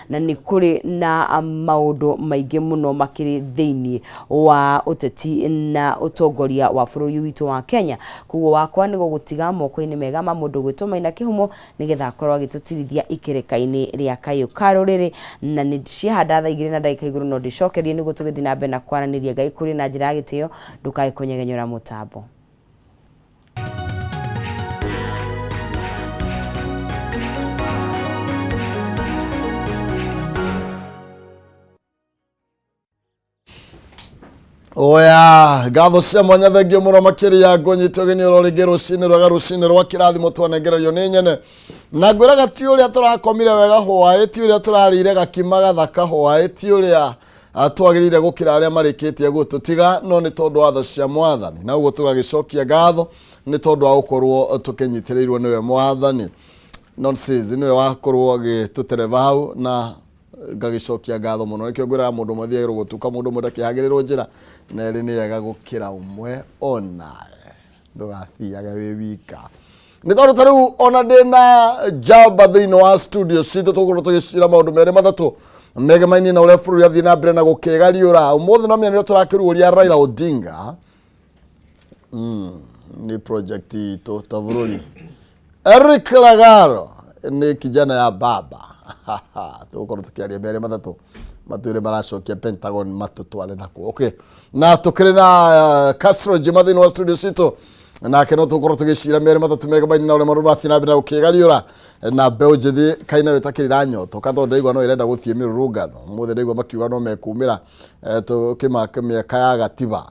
Na nĩ kũrĩ na maũndũ maingĩ mũno makĩrĩ thĩinĩ wa ũteti na ũtongoria wa bũrũri witũ wa Kenya. Koguo wakwa nĩ gũgũtiga moko-inĩ mega ma mũndũ gwĩtwo Maina Kĩhumo nĩgetha akorwo agĩtũtirithia ikereka-inĩ rĩa kayũ ka rũrĩrĩ. Na nĩ ciahanda thaa 2 na ndagĩka igũrũ no ndĩcokerie nĩguo tũgĩthiĩ na mbere na kwaranĩria. Ngai kũrĩ na njĩra ya gĩtĩo, ndũkae kũnyegenyũra mũtambo. Oya, ngatho cia mwanya thengio mũno makĩria ngũnyita ũgeni oro rĩngĩ rũcinĩ rwega, rũcinĩ rwa kĩrathimo twanengererio nĩ nyene. Na ngwĩraga ti ũrĩa tũrakomire wega hwaĩ, ti ũrĩa tũrarĩire gakima gathaka hwaĩ, ti ũrĩa twagĩrĩire gũkĩra arĩa marĩkĩtie gũtũtiga, no nĩ tondũ wa tha cia mwathani. Na ũguo tũgagĩcokia ngatho nĩ tondũ wa gũkorwo tũkĩnyitĩrĩirwo nĩwe mwathani. Nonsense nĩwe wakorwo agĩtũtereba hau na ngagĩcokia ngatho mũno. Nĩkĩo ngwĩraga mũndũ ũmwe thiagĩrwo gũtuka, mũndũ ũmwe ndakĩhagĩrĩrwo njĩra, na erĩ nĩ ega gũkĩra ũmwe onawe ndũgathiage wĩ wika. Nĩ tondũ ta rĩu ona ndĩ na njamba thĩinĩ wa studio citũ, tũgũkorwo tũgĩcira maũndũ merĩ matatũ megemainie na ũrĩa bũrũri athiĩ na mbere na gũkĩgariũra. Ũmũthĩ no mĩario tũrakĩruũria Raila Odinga nĩ project itũ ta bũrũri. Eric Lagaro nĩ kijana ya baba. Tũgũkorwo tũkĩaria merĩ matatũ matwĩre maracokia Pentagon matũtware nakuo. Okay. Na tũkĩrĩ na Castro Jima thĩinĩ wa studio citũ, nake no tũgũkorwo tũgĩcira merĩ matatũ megemainie na ũrĩa maũndũ marathiĩ na mbere na gũkĩgariũra na mbeũ njĩthĩ kaina ĩtakĩrĩ nyotoka, tondũ ndaigua no ĩrenda gũthiĩ mĩrũrũngano ũmũthĩ. Ndaigua makiuga no mekumĩra tũkĩmaka mĩaka ya gatiba,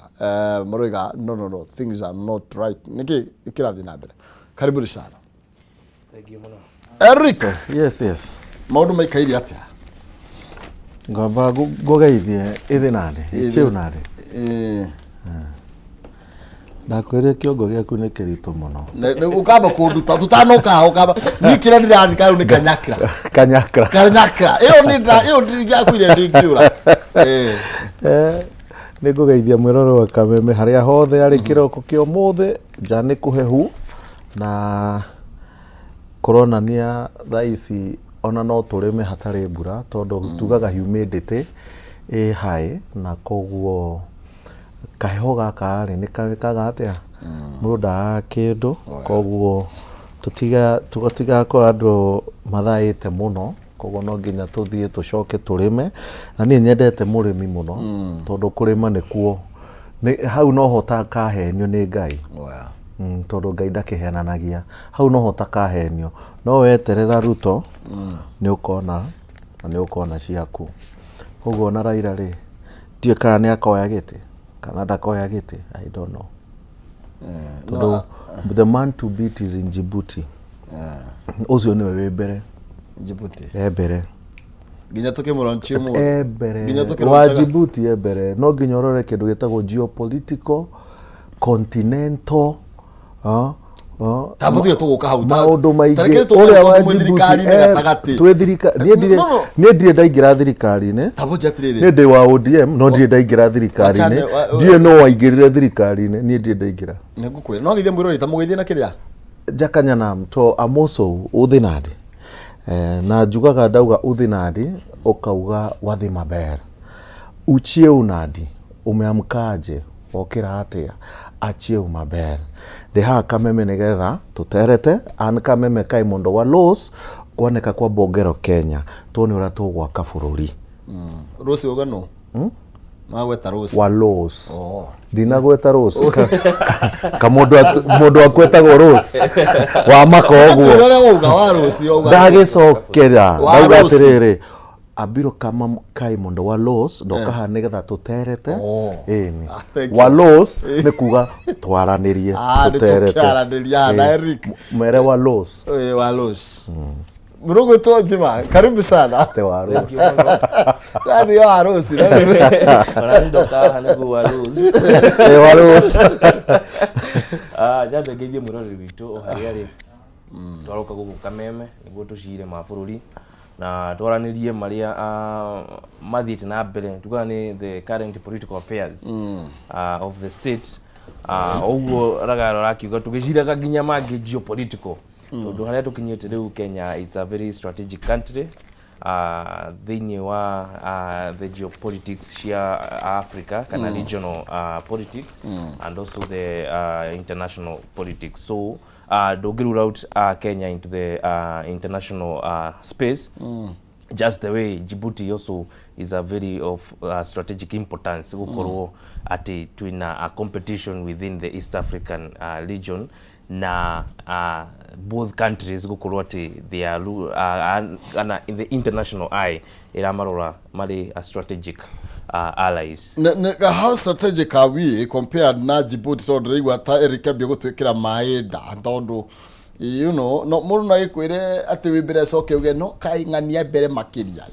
maroiga no, no, no, things are not right. Nĩkĩ kĩrathiĩ na mbere? Karibuni sana. Thank you mũno. Eric. Yes. Maũndũ maikaire atĩa? Ngwamba ngũgeithie ĩthĩ nani ichiu nani. Ndakwĩrire kĩongo gĩaku nĩ kĩritũ mũno. Ũkamba kũnduta tũtanoka, ũkamba niĩ kĩrĩa ndĩrandĩka rĩu nĩ kanyakra. Kanyakra. Kanyakra ĩyo nĩ ĩyo ndĩrakwire ndĩngĩũra. Nĩ ngũgeithia mwĩrore wa Kameme harĩa hothe arĩ kĩroko kĩa ũmũthĩ. Nja nĩ kũhehu na kũronania thaa ici ona no tũrĩme hatarĩ mbura, tondũ tugaga humidity ĩ high, na koguo kaheho gaka rĩ nĩ kaga atĩa mũndũ ndagaga kĩndũ. Koguo tũtigakorwo andũ mathaĩte mũno, koguo no nginya tũthiĩ tũcoke tũrĩme. Na niĩ nyendete mũrĩmi mũno, tondũ kũrĩma nĩkuo hau noho ũtakahenio nĩ Ngai. Tondũ Ngai ndakĩhenanagia, hau noho ũtakahenio. No weterera Ruto nĩ ũkona na nĩ ũkona ciaku. Koguo ona Raila rĩ, ndiũĩ kana nĩ akoya gĩtĩ kana ndakoya gĩtĩ, I don't know, tondũ the man to beat is in Djibouti. Ũcio nĩwe wĩ mbere. Djibouti. E mbere. Nginya tũkĩmũronchi ũmũthĩ. E mbere. Nginya wa tũkĩronchaga. Djibouti e mbere. No nginya ũrore kĩndũ gĩtagwo geopolitical continental Tamba tuge tũgũka hau. Maũndũ maingĩ. Tareke tũgũka Ũrĩa wa tondũ mwĩ Djibouti thirikari-inĩ gatagatĩ. Twĩ thirikari, niĩ ndirĩ No, no. niĩ ndirĩ ndaingĩra thirikari-inĩ. Tamba ũnjĩre atĩrĩrĩ. Niĩ ndĩ wa ODM no ndirĩ ndaingĩra thirikari-inĩ. Ndiũĩ no waingĩrire thirikari-inĩ, niĩ ndirĩ ndaingĩra. Nĩ ngũkwĩra no geithie mwĩrori ta mũgeithie na kĩrĩa. Jakanyanam to amosou udhi nadi. Na njugaga ndauga udhi nadi ukauga wathi maber. Uchiew nadi, umeamkaje, wokĩra atĩa? Achiew maber. Ndĩ haha Kameme nĩgetha tũterete an Kameme kae mondo walos kuoneka kwa Bogero Kenya tuone ũrĩa tũgwaka bũrũri. Rũciũ uga nũ? Magweta rũciũ. Walos. Oh. Ndinagweta Rose. Ka mũndũ akwetagwo Rose wa maka ũguo. Ũrĩa wauga wa rũciũ wauga. Ndagĩcokera Wa ndauga Rose. atĩrĩrĩ, abiro kama kai mondo walos ndoka haha nĩgetha tũterete. Oh. Ĩni. Ah, thank you. Walos nĩ kuga twaranĩrie. Ah, nĩ tũterete. tũkĩaranĩria na Eric. Mere walos. Walos. Mũrũgwĩtwo Jima, karibu sana. Te wa Rose. Rathiĩ wa Rose. Ona ndoka haha nĩguo wa Rose. Te wa Rose. Ah, nyambe ngeithie mwĩroreri witũ o harĩa arĩ. Twaroka gũkũ Kameme nĩguo tũcire ma bũrũri na twaranĩrie marĩa mathiĩte na mbere, tugaga nĩ the current political affairs of the state. Ũguo Ragaro arakiuga tũgĩciraga nginya mangĩ geopolitical, tondũ harĩa tũkinyĩte rĩu Kenya is a very strategic country. Thĩinĩ wa the geopolitics cia Africa kana regional politics and also the international politics. So ndũngĩ rule out Kenya into the international space, just the way Djibouti also is a very of strategic importance, gukorwo ati twina a competition within the East African region na both countries gukorwo ati they are kana in the international eye iramarora mari a strategic allies. How strategic are we compared na Djibouti? Tondũ ndĩraigua ta Eric ambia gũtwĩkĩra maĩ nda, tondũ no mũndũ no agĩkwĩre atĩ wĩ mbere, acoke uge no kaĩ ng'ania mbere makĩria.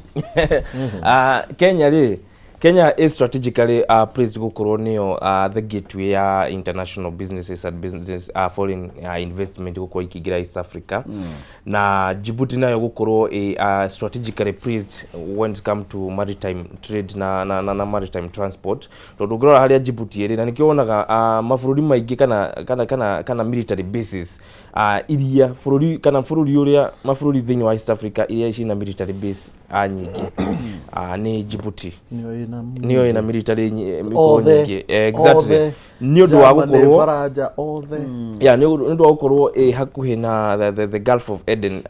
Kenya rĩ, Kenya is strategically placed gukorwo niyo the gateway ya international businesses and business foreign investment gukorwo ikĩingĩra East Africa, na Djibouti nayo gukorwo strategically placed when it come to maritime trade na maritime transport, tondũ ũngĩrora harĩa Djibouti ĩrĩ na nĩkĩo wonaga mabũrũri maingĩ kana military bases iria bũrũri kana bũrũri ũrĩa mabũrũri thĩinĩ wa East Africa iria ciĩna military base nyingĩ nĩ Djibouti. Nĩyo ĩna Nĩyo ĩna military mĩkorwo othe nyingĩ. Exactly. Othe. Nĩ ũndũ wa Germany, gũkorwo Faranja othe. Yeah, nĩ ũndũ wa gũkorwo ĩ hakuhĩ na the Gulf of Aden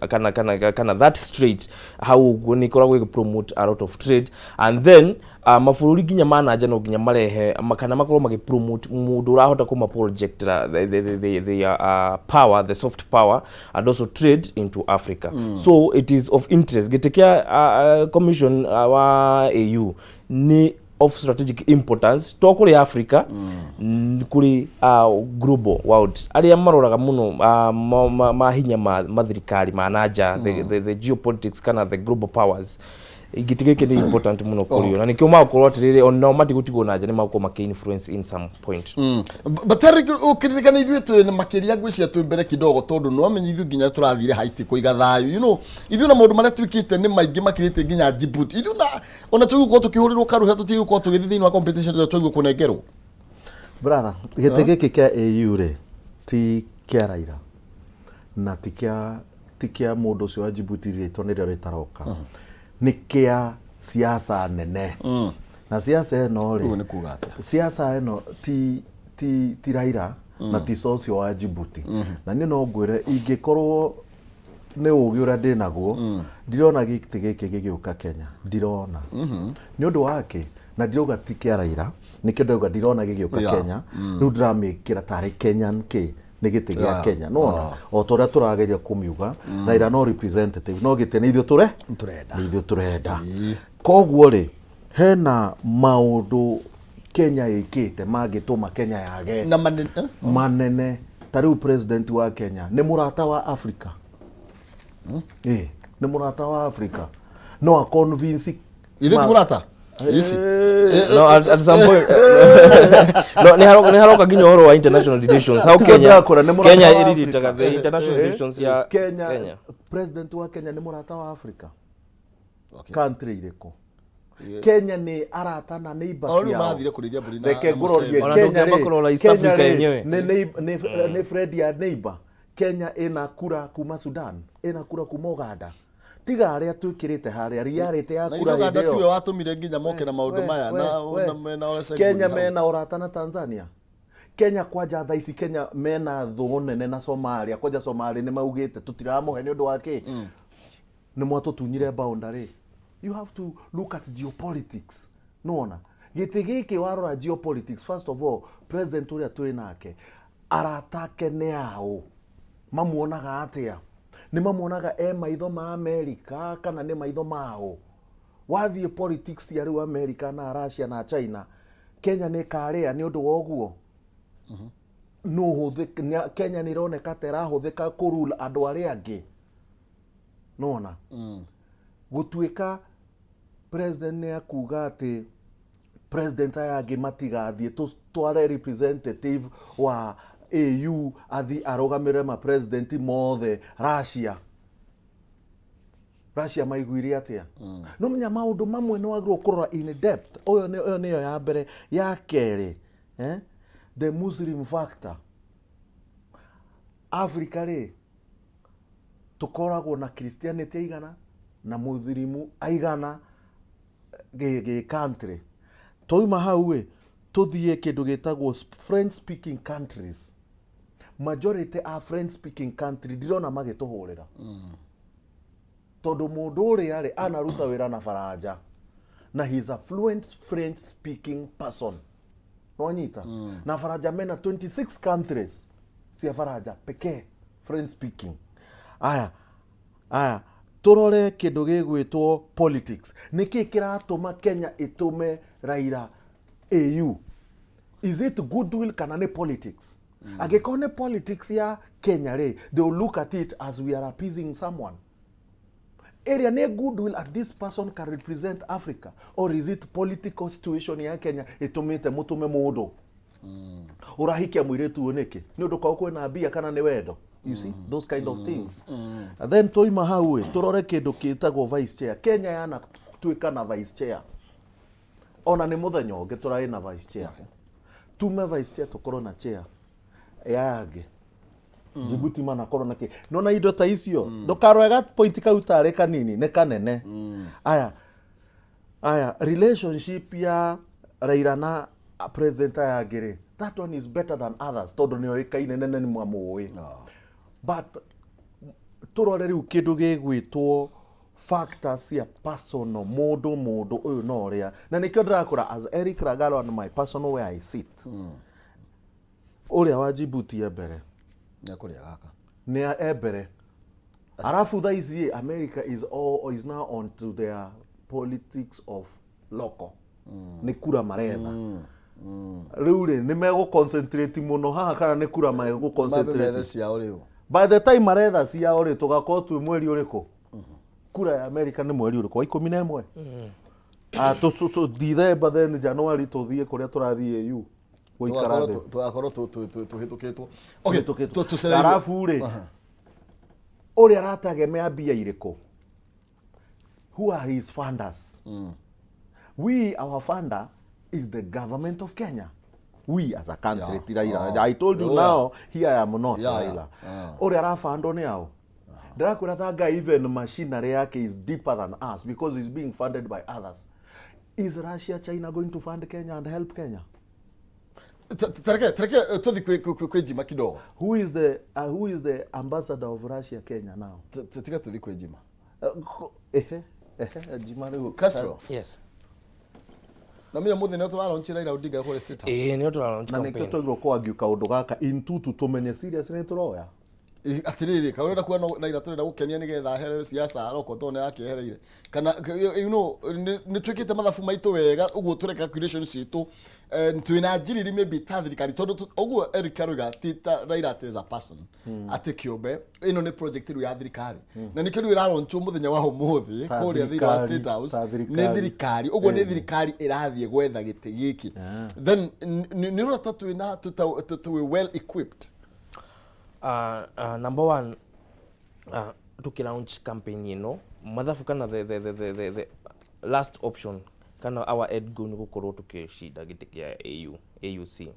kana that strait hau ũguo, nĩ ĩkoragwo ĩgĩ promote a lot of trade, and then mabũrũri nginya ma nanja no nginya marehe kana makorwo magĩ promote mũndũ ũrahota kũma project the power, the soft power and also trade into Africa. So it is of interest gĩtĩ kĩa commission wa AU nĩ of strategic importance to kũrĩ Africa, kũrĩ global world arĩa maroraga mũno mahinya ma mathirikari ma nanja, the geopolitics kana the global powers. Gĩtĩ gĩkĩ nĩ important mũno kũrĩ o, na nĩkĩo magũkorwo atĩrĩrĩ onao matigũtigwo na nja, nĩ magũkorwo makĩ influence in some point. But Eric, ũkĩririkana ithuĩ twĩ makĩria, ngwĩciria twĩ mbere kidogo, tondũ nĩ wamenya ithuĩ nginya tũrathire Haiti kũiga thayũ. Ithuĩ na maũndũ marĩa twĩkĩte nĩ maingĩ makĩrĩte nginya Djibouti. Ithuĩ na ona tũgũkorwo tũkĩhũrĩrwo karuha, tũtigũkorwo tũgĩthiĩ thĩinĩ wa competition tũrĩa tũigua kũnengerwo. Brother, gĩtĩ gĩkĩ kĩa AU rĩ, ti kĩa Raila na ti kĩa mũndũ ũcio wa Djibouti, rĩtwa nĩrĩo rĩtaroka, nĩ kĩa siasa nene, na siasa ĩno Ũguo rĩ, nĩ kuga atĩa? Siasa ĩno ti Raila na ti ũcio wa Djibouti, na niĩ no ngwĩre, ingĩkorwo nĩ ũgĩ ũrĩa ndĩnaguo, ndirona gĩtĩ gĩkĩ gĩgĩũka Kenya, ndirona. Nĩ ũndũ wake na ndirauga ti kĩa Raila, nĩkĩo ndauga ndirona gĩgĩũka Kenya. Rĩu ndĩramĩkĩra tarĩ Kenyan kĩ nĩ gĩtĩ gĩa Kenya, nona o ta ũrĩa tũrageria kũmiuga, Raila no representative, no gĩtĩ nĩ ithuĩ tũre Tũrenda. Nĩ ithuĩ tũrenda. Koguo rĩ, hena maũndũ Kenya ĩkĩte mangĩtũma Kenya yage Na manene, eh? Manene. Ta rĩu president wa Kenya nĩ mũrata wa Africa, ĩ nĩ mũrata wa Africa, no a convince. Ithuĩ ti mũrata ici. No, at some point no nĩ haroka nginya ũhoro wa international relations, how Tiga Kenya ndakora, nĩ mũrata Kenya wa ĩriritaga Africa. the international relations ya Kenya, Kenya. President wa Kenya nĩ mũrata wa Africa. Country irĩkũ? Kenya nĩ arata na neighbors O rĩu ciao. marathire kũrĩithia mbũri Reke na ngũrorie. mũcere. Ona Kenya ndũngĩamba rĩ, kũrora East Kenya Africa rĩ, yenyewe. nĩ friend ya neighbor. Kenya ĩna kura kuma Sudan, ĩna kura kuma Uganda, tiga arĩa twĩkĩrĩte harĩa reality ya Na kura Uganda hĩndĩ tiwe ĩyo. watũmire nginya moke na maũndũ We, maya we, na we. na mena Ole Senguni Kenya hau. mena ũrata na Tanzania. Kenya kwanja thaa ici Kenya mena thũ nene na Somalia. Kwanja Somalia nĩ maugĩte tũtiramũhe nĩ ũndũ wa kĩ nĩ mwatũtunyire boundary. You have to look at geopolitics. Nĩwona gĩtĩ gĩkĩ, warora geopolitics, first of all, president ũrĩa twĩ nake, aratake nĩ aũ? Mamuonaga atĩa? Nĩ mamuonaga e maitho ma America kana nĩ maitho mao? Wathiĩ politics ya rĩu America na Russia na China, Kenya nĩ karĩa nĩ ũndũ wa ũguo nũ Kenya nĩ ĩroneka ta ĩrahũthĩka kũrule andũ arĩa angĩ. Nona gũtuĩka president nĩ akuga atĩ president aya angĩ matigathiĩ, tũtware representative wa AU athi arũgamĩrĩre ma president mothe Russia. Russia maiguire atĩa? No menya maũndũ mamwe nĩ wagĩrĩirwo kũrora in depth. Ũyũ nĩ ĩyo nĩyo ya mbere. Ya kerĩ, the Muslim factor. Africa rĩ, tũkoragwo na Christianity igana. Na mũthirimu aigana gĩ gĩ country. Twauma hau ĩ, tũthiĩ kĩndũ gĩtagwo French speaking countries. Majority a French speaking country ndirona magĩtũhũrĩra. Tondũ mũndũ ũrĩa rĩ anaruta wĩra na Faranja na he is a fluent French speaking person. Nwanyita? Na Faranja mena 26 countries cia Faranja pekee French speaking. Aya, aya tũrore kĩndũ gĩgwĩtwo politics. Nĩkĩ kĩratũma Kenya ĩtũme Raila AU? Is it goodwill kana nĩ politics? Angĩkorwo nĩ politics ya Kenya rĩ, they will look at it as we are appeasing someone. Ĩrĩa nĩ goodwill at this person can represent Africa, or is it political situation ya Kenya ĩtũmĩte mũtũme mũndũ ũrahikia mũirĩtu ũyũ nĩkĩ? Nĩ ũndũ kwao kwĩna mbia kana nĩ wendo? You see those kind of things. And then twauma hau ĩ, tũrore kĩndũ kĩtagwo vice chair. Kenya yanatuĩka na vice chair, ona nĩ mũthenya ũngĩ tũrarĩ na vice chair. Tume vice chair, tũkorwo na chair ya angĩ Djibouti manakorwo na kĩ nona indo ta icio. Ndũkarore ga point kau tarĩ kanini, nĩ kanene. Aya, aya relationship ya Raila na president aya angĩ rĩ, that one is better than others tondũ nĩ oĩkaine nene, nĩ mamũĩ. But tũrore rĩu kĩndũ gĩgwĩtwo factors cia personal, mũndũ mũndũ ũyũ no ũrĩa, na nĩkĩo ndĩrakũra as Eric Ragalo and my personal where I sit, ũrĩa wa Djibouti e mbere. Nĩekũrĩa gaka. Nĩ e mbere. Arabu thaa ici ĩ, America is, all, is now on to their politics of local. Nĩ kura maretha rĩu rĩ, nĩ megũ concentrate mũno haha kana nĩ kura megũ Mambe concentrate? Methe ciao rĩu. By the time maretha ciao rĩ, tũgakorwo twĩ mweri ũrĩkũ? Kura ya America nĩ mweri ũrĩkũ? Wa 11. Ah, December, then January tũthiĩ kũrĩa tũrathiĩ AU gũikara thĩ. Tũgakorwo tũhĩtũkĩtwo. Okay, Tũhĩtũkĩtwo. Tũcereirwo. Arabu rĩ, ũrĩa arategemea mbia irĩkũ? Who are his funders? We, our funder is the government of Kenya. We as a country. Ti Raila. I told you. Now here I am not Raila. Ũrĩa arabandwo nĩ ao, ndĩrakwĩra tanga even machinery yake is deeper than us because it's being funded by others. Is Russia, China going to fund Kenya and help Kenya? Tareke tũthi kwĩ Njima kidogo. Who is the ambassador of Russia Kenya now? Tiga tũthi kwĩ Njima. Ehe, Njima rĩu. Castro. Yes. Na menya mũthĩ nĩo tũralaunch Raila Odinga kũrĩa State House. Ĩĩ, nĩo tũralaunch Na nĩkĩo campaign. twagĩrĩirwo kwangiũ kaũndũ gaka in tutu, tũmenye serious nĩ tũroya. Atĩrĩrĩ, kaũrenda kuona no Raila tũrenda gũkenia nĩgetha aherere siasa aroko tondũ nĩ akĩehereire kana nĩ twĩkĩte mathabu maitũ wega ũguo tũreka calculation citũ, twĩna njiriri maybe ta thirikari tondũ ũguo Eric aroiga ti ta Raila atĩ as a person, atĩ kĩũmbe, ĩno nĩ project rĩu ya thirikari na nĩkĩo rĩu ĩralaunchwo mũthenya wa ũmũthĩ Ta kũrĩa thĩinĩ wa thirikari, State House. Ta Nĩ thirikari. thirikari ũguo, nĩ thirikari ĩrathiĩ gwetha gĩtĩ gĩkĩ. Then nĩ ũrona ta twĩna twĩ well equipped? Number one, tukilaunch campaign ĩno, mathabu kana the last option kana our end goal nĩ gũkorwo tũkĩcinda gĩtĩ kĩa AU, AUC,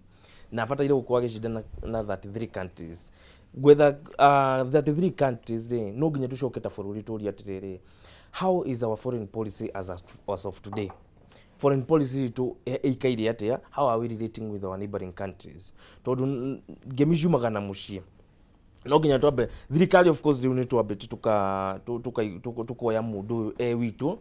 na bataire gũkorwo agĩcinda na 33 countries. Gwetha 33 countries rĩ, no nginya tũcoke ta bũrũri tũrie atĩrĩrĩ, how is our foreign policy as of today? Foreign policy itũ ĩikaire atĩa? How are we relating with our neighboring countries? Tondũ ngemi ciumaga na mũciĩ. No nginya twambe thirikari, of course, rĩu nĩ twambĩte tukoya mũndũ ũyũ e witũ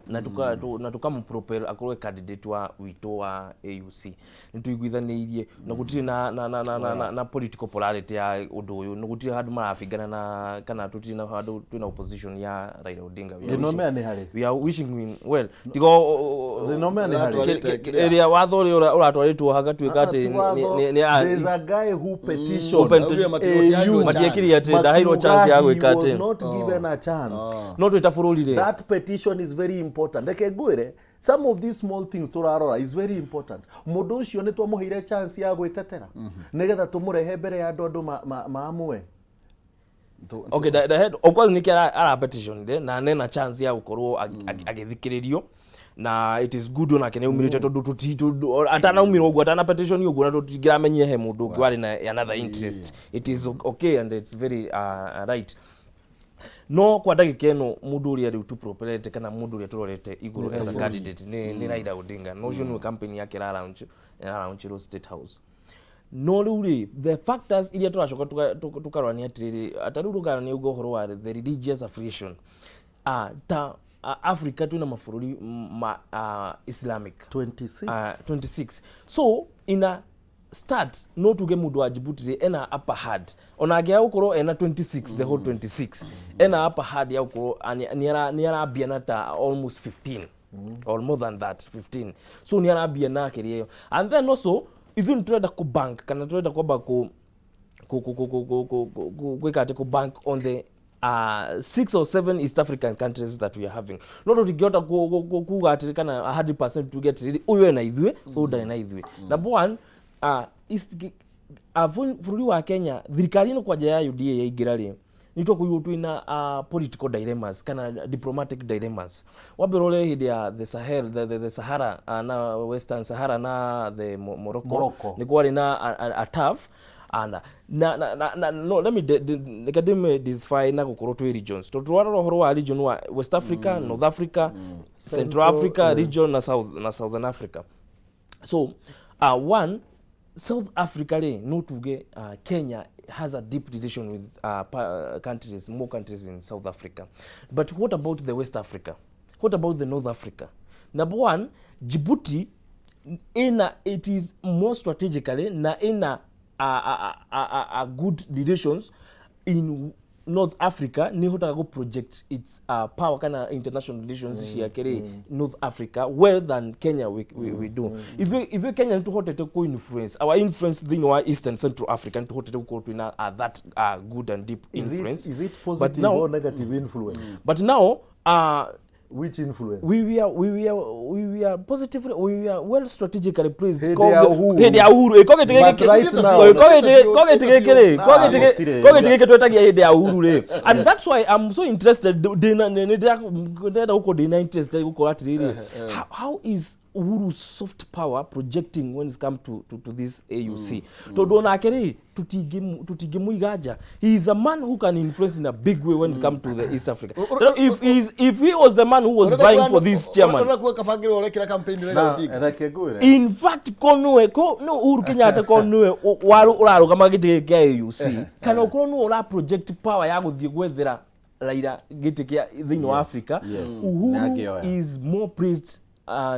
na tukamũpropel akorwo e candidate wa witũ wa AUC. Nĩ tũiguithanĩirie na gũtirĩ na political polarity ya ũndũ ũyũ, na gũtirĩ handũ marabingana na kana tũtirĩ na handũ twĩna opposition ya Raila Odinga. We are Thĩna ũmenya nĩ harĩ. We are wishing him well, tiga Thĩna ũmenya nĩ harĩ. Ũratwarĩte kĩrĩa? Ĩrĩa watho ũrĩa ũratwarĩtwo hagatuĩka atĩ There's a guy who petitioned Augire matiheirwo AU. Matiekire atĩ ndaheirwo chance ya gwĩka He was atĩ. not given a chance. No twĩ ta bũrũri rĩ, That petition is very important. Reke ngwĩre, some of these small things tũrarora is very important. Mũndũ ũcio nĩ twamũheire chance ya gwĩtetera nĩgetha tũmũrehe mbere ya andũ, andũ maamue. Okay, the head of course nĩkĩ ara petition rĩ, na nena chance ya gũkorwo agĩthikĩrĩrio, na it is good onake nĩ aumĩrĩte tondũ atanaumĩra ũguo, atana petition ũguo, na tũtingĩramenyire he mũndũ ũngĩ warĩ na another interest. It is okay and it's very right. No kwa ndagĩka ĩno mũndũ ũrĩa rĩu tũpropelete kana mũndũ ũrĩa tũrorete igũrũ as a candidate nĩ Raila Odinga, na ũcio nĩwe campaign yake ĩralaunchĩrwo State House. No rĩu rĩ, the factors iria tũracoka tũkarora nĩ atĩrĩrĩ, ta rĩu rũgano nĩ uga ũhoro wa the religious affiliation. Ta Africa twĩna mabũrũri ma Islamic 26. 26, so ina start no tuge mundu wa Djibouti rĩ ena upper hand, ona angĩaga gũkorwo ena 26, the whole 26, ena upper hand ya gũkorwo nĩ arambia na ta almost 15 or more than that, 15, so nĩ arambia na kĩrĩa ĩyo. And then also ithuĩ nĩ tũrenda kũ bank kana tũrenda kwamba kũ gwĩka atĩ kũ bank on the six or seven East African countries that we are having, no tũtingĩhota kuga atĩ kana 100% tuge atĩrĩrĩ, ũyũ ena ithuĩ, ũyũ ndarĩ na ithuĩ. Number one, bũrũri wa Kenya, thirikari ĩno kwanja ya UDA yaingĩra rĩ, nĩ twakorirwo twĩna political dilemmas kana diplomatic dilemmas. Wambere ũrĩa hĩndĩ ya the Sahel, the Sahara, na Western Sahara na the Morocco, Morocco. Nĩ kwarĩ na a tough ana na no, let me reke ndĩme define na gũkorwo twĩ regions, tondũ twarora ũhoro wa region wa West Africa, North Africa, Central Central, Africa region na South na Southern Africa. So one, South Africa rĩ, no tuge Kenya has a deep relation with countries, more countries in South Africa. But what about the West Africa? What about the North Africa? Number one, Djibouti ina, it is more strategically na ina a good relations in North Africa, nĩ hotaga gũ project its power kana international relations ciake rĩ North Africa well than Kenya we do. Ithuĩ Kenya nĩ tũhotete kũ influence, our influence thĩinĩ wa Eastern Central Africa, nĩ tũhotete gũkorwo twĩna that good and deep influence. Is it But positive now, or negative influence? But now Which influence? We were positively, we were well strategically placed. Hĩndĩ ya Uhuru. Hĩndĩ ya Uhuru. Ĩ, ko gĩtĩ But gĩkĩ right now- ko gĩtĩ gĩkĩ rĩ, ko Ah, gĩtĩ gũtirĩ. ko gĩtĩ gĩkĩ twetagia hĩndĩ ya Uhuru rĩ, and that's why I'm so interested, ndĩna nĩ ndĩrenda gũkorwo ndĩna interest gũkorwo atĩrĩrĩ, how is Uhuru's soft power projecting when it's come to this AUC? Tondũ onake rĩ, tũtingĩmũiga nja. He is a man who can influence in a big way when it comes to the East Africa. If he was the man who was vying for this chairman, Ũrenda kuga kabangĩrwo ũrekĩra campaign Raila Na Odinga? Reke ngwĩre. In fact, ko nĩwe, ko no Uhuru Kenyatta, ko nĩwe ũrarũgama gĩtĩ gĩkĩ kĩa AUC, kana ũkorwo nĩwe ũra project power ya gũthiĩ gwethera Raila gĩtĩ kĩa thĩinĩ wa Africa, Uhuru Nĩangĩoya. is more pleased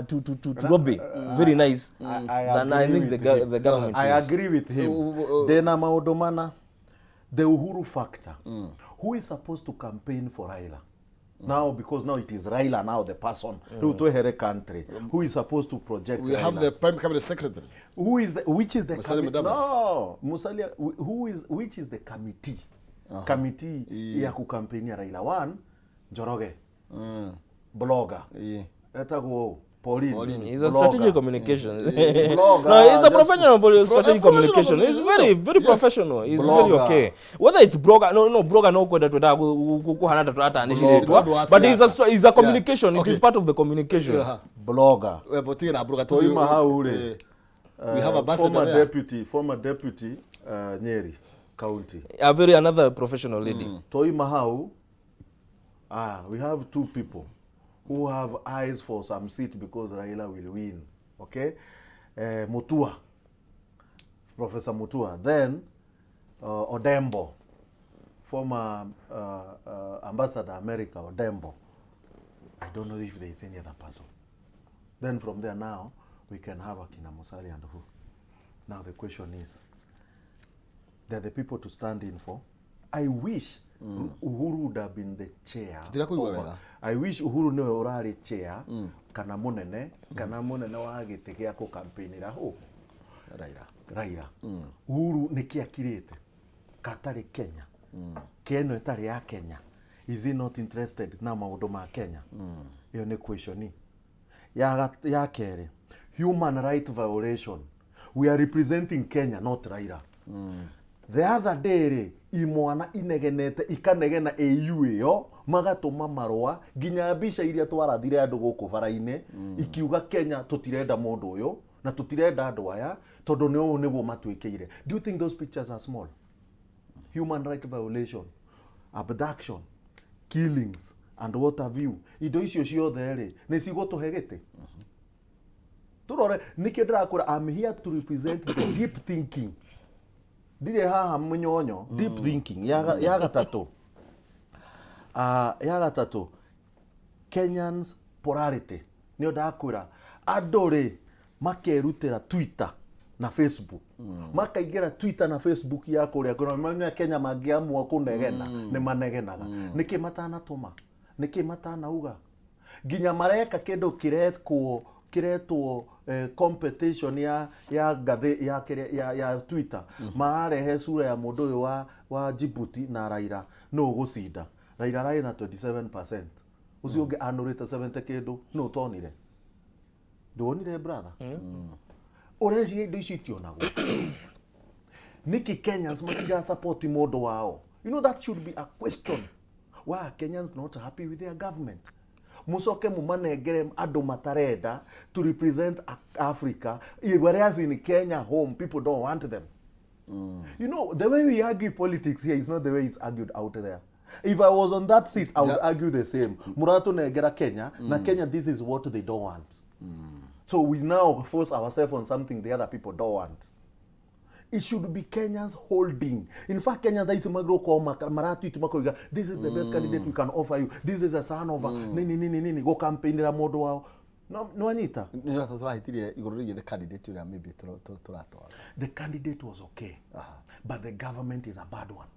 to lobby very nice I than I agree think with him. the government I is. agree with him. Ndĩna maũndũ mana. The Uhuru factor. Who is supposed to campaign for Raila? Now, because now it is Raila now the person. Rĩu twehere country. Who is supposed to project We have Raila? The prime cabinet secretary. Who is the, which is the Musalia Mudavadi. No, Musalia, who is, which is the committee ya kukampenia Raila? One, Njoroge, blogger, etagwo Pauline. Pauline. He's a Blogger. strategic communication. Blogger, No, it's a just- professional strategic professional communication. It's very, very professional. It's very Blogger. okay. Whether it's blogger, no, blogger no kwenda twenda kuhana ta tũratanĩcirĩtwa. Tondũ wa But it's a siasa. it's a communication. It is part of the communication. Blogger. We botige na blogger. Toima hau rĩ, We have ambassador former there. Deputy Nyeri County. A very another professional lady. Toima hau, we have two people who have eyes for some seat because Raila will win. Okay, Mutua, Professor Mutua, then Odembo, former ambassador America, Odembo. I don't know if there is any other person. Then from there now, we can have Akina Musalia and who. Now the question is, they're the people to stand in for. I wish Uhuru would have been the chair. Tũtirakuigua wega. I wish Uhuru niwe ũrarĩ chair kana mũnene wa gĩtĩ gĩa kũkampĩinĩra hũ Raila. Raila. Uhuru nĩkĩ akirĩte katarĩ Kenya, ke ĩno ĩtarĩ ya Kenya? Is he not interested na maũndũ ma Kenya? Ĩyo nĩ question ya kerĩ. Human right violation. We are representing Kenya, not Raila. The other day rĩ, imwana inegenete ikanegena AU ĩyo, magatũma marũa nginya mbica iria twarathire andũ gũkũ bara-inĩ ikiuga Kenya tũtirenda mũndũ ũyũ na tũtirenda andũ aya tondũ nĩ ũũ nĩguo matwĩkĩire. Do you think those pictures are small? Human right violation, abduction. Killings and what have you, indo icio ciothe rĩ, nĩ cigũtũhe gĩtĩ? Tũrore nĩkĩo ndĩrakwĩra, I'm here to represent the deep thinking. Ndirĩ haha mũnyonyo. Deep thinking ya gatatũ. Ah, ya gatatũ, Kenyans polarity. Nĩyo ndakwĩra, andũ rĩ makerutĩra Twitter na Facebook, makaingĩra Twitter na Facebook ya kũrĩa kũrĩa mamenya Kenya mangĩamua kũnegena nĩ manegenaga. Nĩkĩ matanatũma? Nĩkĩ matanauga? Nginya mareka kĩndũ kĩrekwo kĩretwo competition ya ngathĩ ya, kĩrĩa- ya Twitter. Mararehe sura ya mũndũ ũyũ wa Djibouti na Raila, nũ ũgũcinda? Raila ararĩ na 27%, ũcio ũngĩ anũrĩte 70 kĩndũ. Nũ ũtonire? Nduonire, brother? Ũreciria indo icio itionagwo nĩkĩ? Kenyans matiga support mũndũ wao. You know that should be a question. Why are Kenyans not happy with their government? Mucoke mumanengere andũ matarenda to represent Africa, whereas in Kenya home people don't want them. You know, the way we argue politics here is not the way it's argued out there. If I was on that seat, I would argue the same. Mũratũnengera Kenya, na Kenya, this is what they don't want. So we now force ourselves on something the other people don't want. It should be Kenyans holding. In fact, Kenya thaa ici magĩrĩirwo gũkorwo maratweet makoiga, "This is the best candidate we can offer you. This is a son of a nini nini nini," gũcampaignĩra mũndũ wao. No nĩwanyita? Nĩ tũrahĩtirie igũrũ rĩgiĩ the candidate ũrĩa maybe tũratwara. The candidate was okay, but the government is a bad one.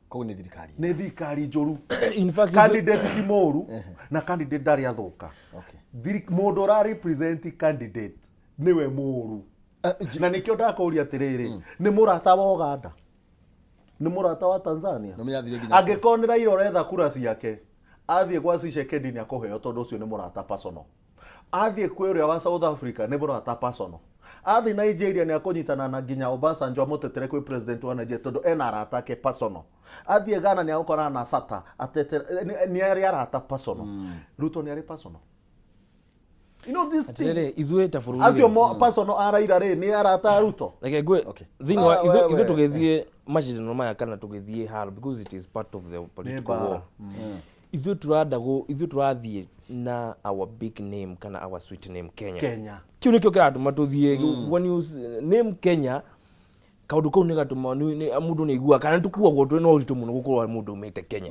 Koguo nĩ thirikari. Nĩ thirikari njũru. In fact, Candidate ti mũru na candidate ndarĩ athũka. Mũndũ ũra represent candidate nĩwe mũru. Na nĩkĩo ndakũria atĩrĩrĩ, nĩ mũrata wa Uganda, nĩ mũrata wa Tanzania? Nĩ ũmenyathire nginya Angĩkorwo nĩ Raila ũretha kura ciake, athiĩ gwa Tshisekedi nĩ akũheo, tondũ ũcio nĩ mũrata personal. Athiĩ kwĩ ũrĩa wa South Africa, nĩ mũrata personal. Athiĩ Nigeria, nĩ akũnyitana na nginya Obasanjo amũtetere kwĩ president wa Nigeria, tondũ ena arata ake personal. Athiĩ Ghana, nĩ agũkorana na Sata atetere, nĩ arĩ arata personal. Ruto nĩ arĩ personal. You know these Atĩrĩrĩ, things. Ithuĩ ta bũrũri Acio rĩ, mo personal a Raila rĩ, nĩ arata a Ruto? Reke ngwĩ Okay. thĩinĩ wa Ah, ithuĩ wewe. Ithuĩ tũgĩthiĩ macindano maya kana tũgĩthiĩ haro, because it is part of the political mbara. war, ithuĩ tũranda ithuĩ tũrathiĩ na our big name kana our sweet name, Kenya. Kenya. Kĩu nĩkĩo kĩratũma tũthiĩ. When you name Kenya, kaũndũ kau nĩ gatũma mũndũ nĩ aiguaga kana tũkuagwo twĩ na ũritũ mũno gũkorwo mũndũ umĩte Kenya,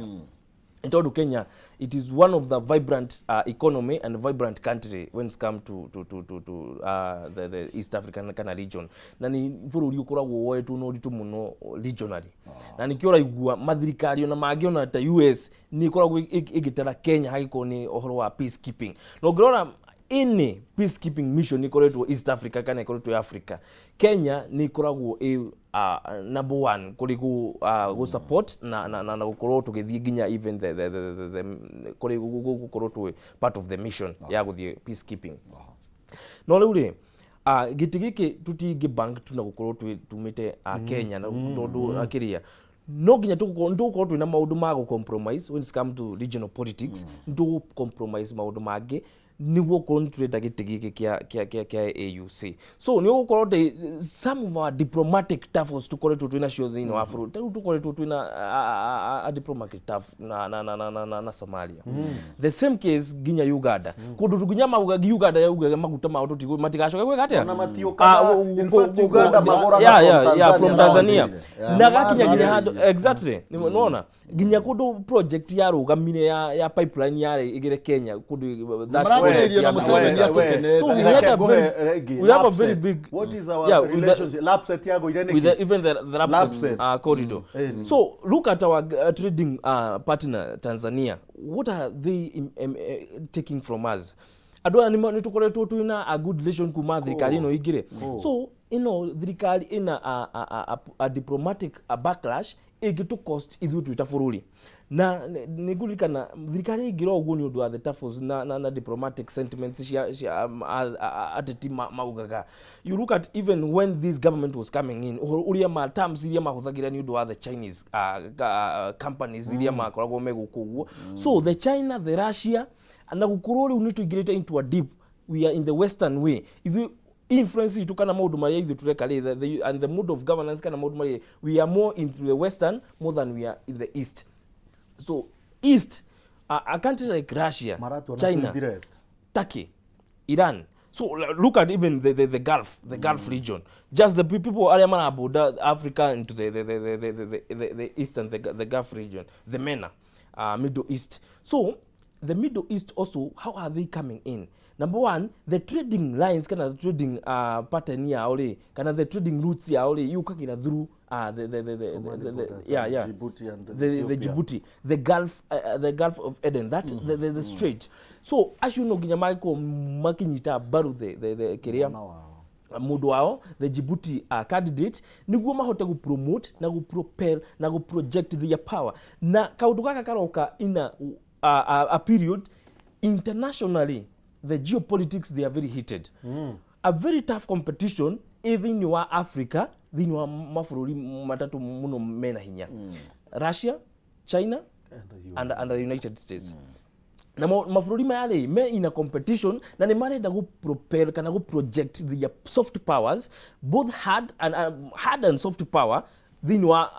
nĩ tondũ Kenya, it is one of the vibrant economy and vibrant country when it's come to the East African kana region, na nĩ bũrũri ũkoragwo woetwo na ũritũ mũno regionally, na nĩkĩo ũraigua mathirikari ona mangĩ ona ta US nĩ ĩkoragwo ĩgĩtara Kenya hagĩkorwo nĩ ũhoro wa peacekeeping. Na ũngĩrora any peacekeeping mission ĩkoretwo East Africa kana ĩkoretwo Africa, Kenya nĩ ĩkoragwo ĩ number one kũrĩ gũ support na gũkorwo tũgĩthiĩ nginya even the kũrĩ gũkorwo twĩ part of the mission ya gũthiĩ peacekeeping. No rĩu rĩ, gĩtĩ gĩkĩ tũtingĩ bank tu na gũkorwo tumĩte Kenya, na tondũ kĩrĩa no nginya tũgũkorwo twĩna maũndũ ma gũ compromise when it come to regional politics. Nĩ tũgũ compromise maũndũ mangĩ nĩguo korwo nĩ tũrenda gĩtĩ gĩkĩ kĩa AUC. So nĩ ũgũkorwo atĩ some of our diplomatic tuffles tũkoretwo twĩ nacio thĩinĩ wa bũrũri, ta rĩu tũkoretwo twĩna a diplomatic tuff na Somalia, the same case nginya Uganda, kũndũ nginya mauga Uganda yaugaga maguta mao tũtigũ matigacoke gwĩka atĩa. Ona matiũkaga. In fact, Uganda magũraga from From Tanzania Tanzania. nowadays. Na gakinya nginya Nĩmambĩrĩirie. handũ, exactly, nĩwona nginya kũndũ project yarũgamire ya pipeline yarĩ ĩgere Kenya kũndũ that Maranĩirie na project Museveni atũkenete. So we have a very big What is our yeah, with the- relationship? LAPSSET yagũire with nĩkĩ? the, even the LAPSSET LAPSSET. Corridor. So look at our trading partner Tanzania. What are they taking from us? Andũ aya nĩ tũkoretwo twĩna a good relation kuma thirikari ĩno ĩingĩre. So ĩno thirikari ĩna a diplomatic a backlash ĩngĩtũ cost ithuĩ twĩ ta bũrũri. Na nĩ ngũririkana thirikari ĩingĩra ũguo nĩ ũndũ wa the tuffles na diplomatic sentiments cia ateti maugaga. You look at even when this government was coming in, ũhoro ũrĩa ma terms iria mahũthagĩra nĩ ũndũ wa the Chinese companies iria makoragwo me gũkũ ũguo. So the China, the Russia, na gũkorwo rĩu nĩ tũingĩrĩte into a deep, we are in the western way. Ithuĩ influence itũ kana maũndũ marĩa ithuĩ tũreka rĩ, and the mode of governance kana maũndũ marĩa, we are more into the western more than we are in the east. So East, a country like Russia, Maratuona China, twĩ threat. Turkey, Iran. So look at even the Gulf region. Just the people arĩa maraborder Africa into the Eastern, the Gulf region, the MENA, Middle East. So the Middle East also, how are they coming in? Number one, the trading lines, kana the trading pattern yao rĩ, kana the trading routes yao rĩ, yũkagĩra through Somali borders and Djibouti and the Ethiopia. Djibouti, the Gulf of Aden, that the strait. So acio no nginya magĩkorwo makinyita mbaru the kĩrĩa Mwana wao. Mũndũ wao, the Djibouti candidate, nĩguo mahote gũpromote na gũpropel na gũproject their power. Na kaũndũ gaka karoka in a period internationally the geopolitics, they are very heated, a very tough competition ĩ thĩinĩ wa Africa, thĩinĩ wa mabũrũri matatũ mũno mena hinya, Russia, China And the US. and the United States. Na mabũrũri maya rĩ, me in a competition na nĩ marenda gũ propel kana gũ project their soft powers, both hard and soft power, thĩinĩ wa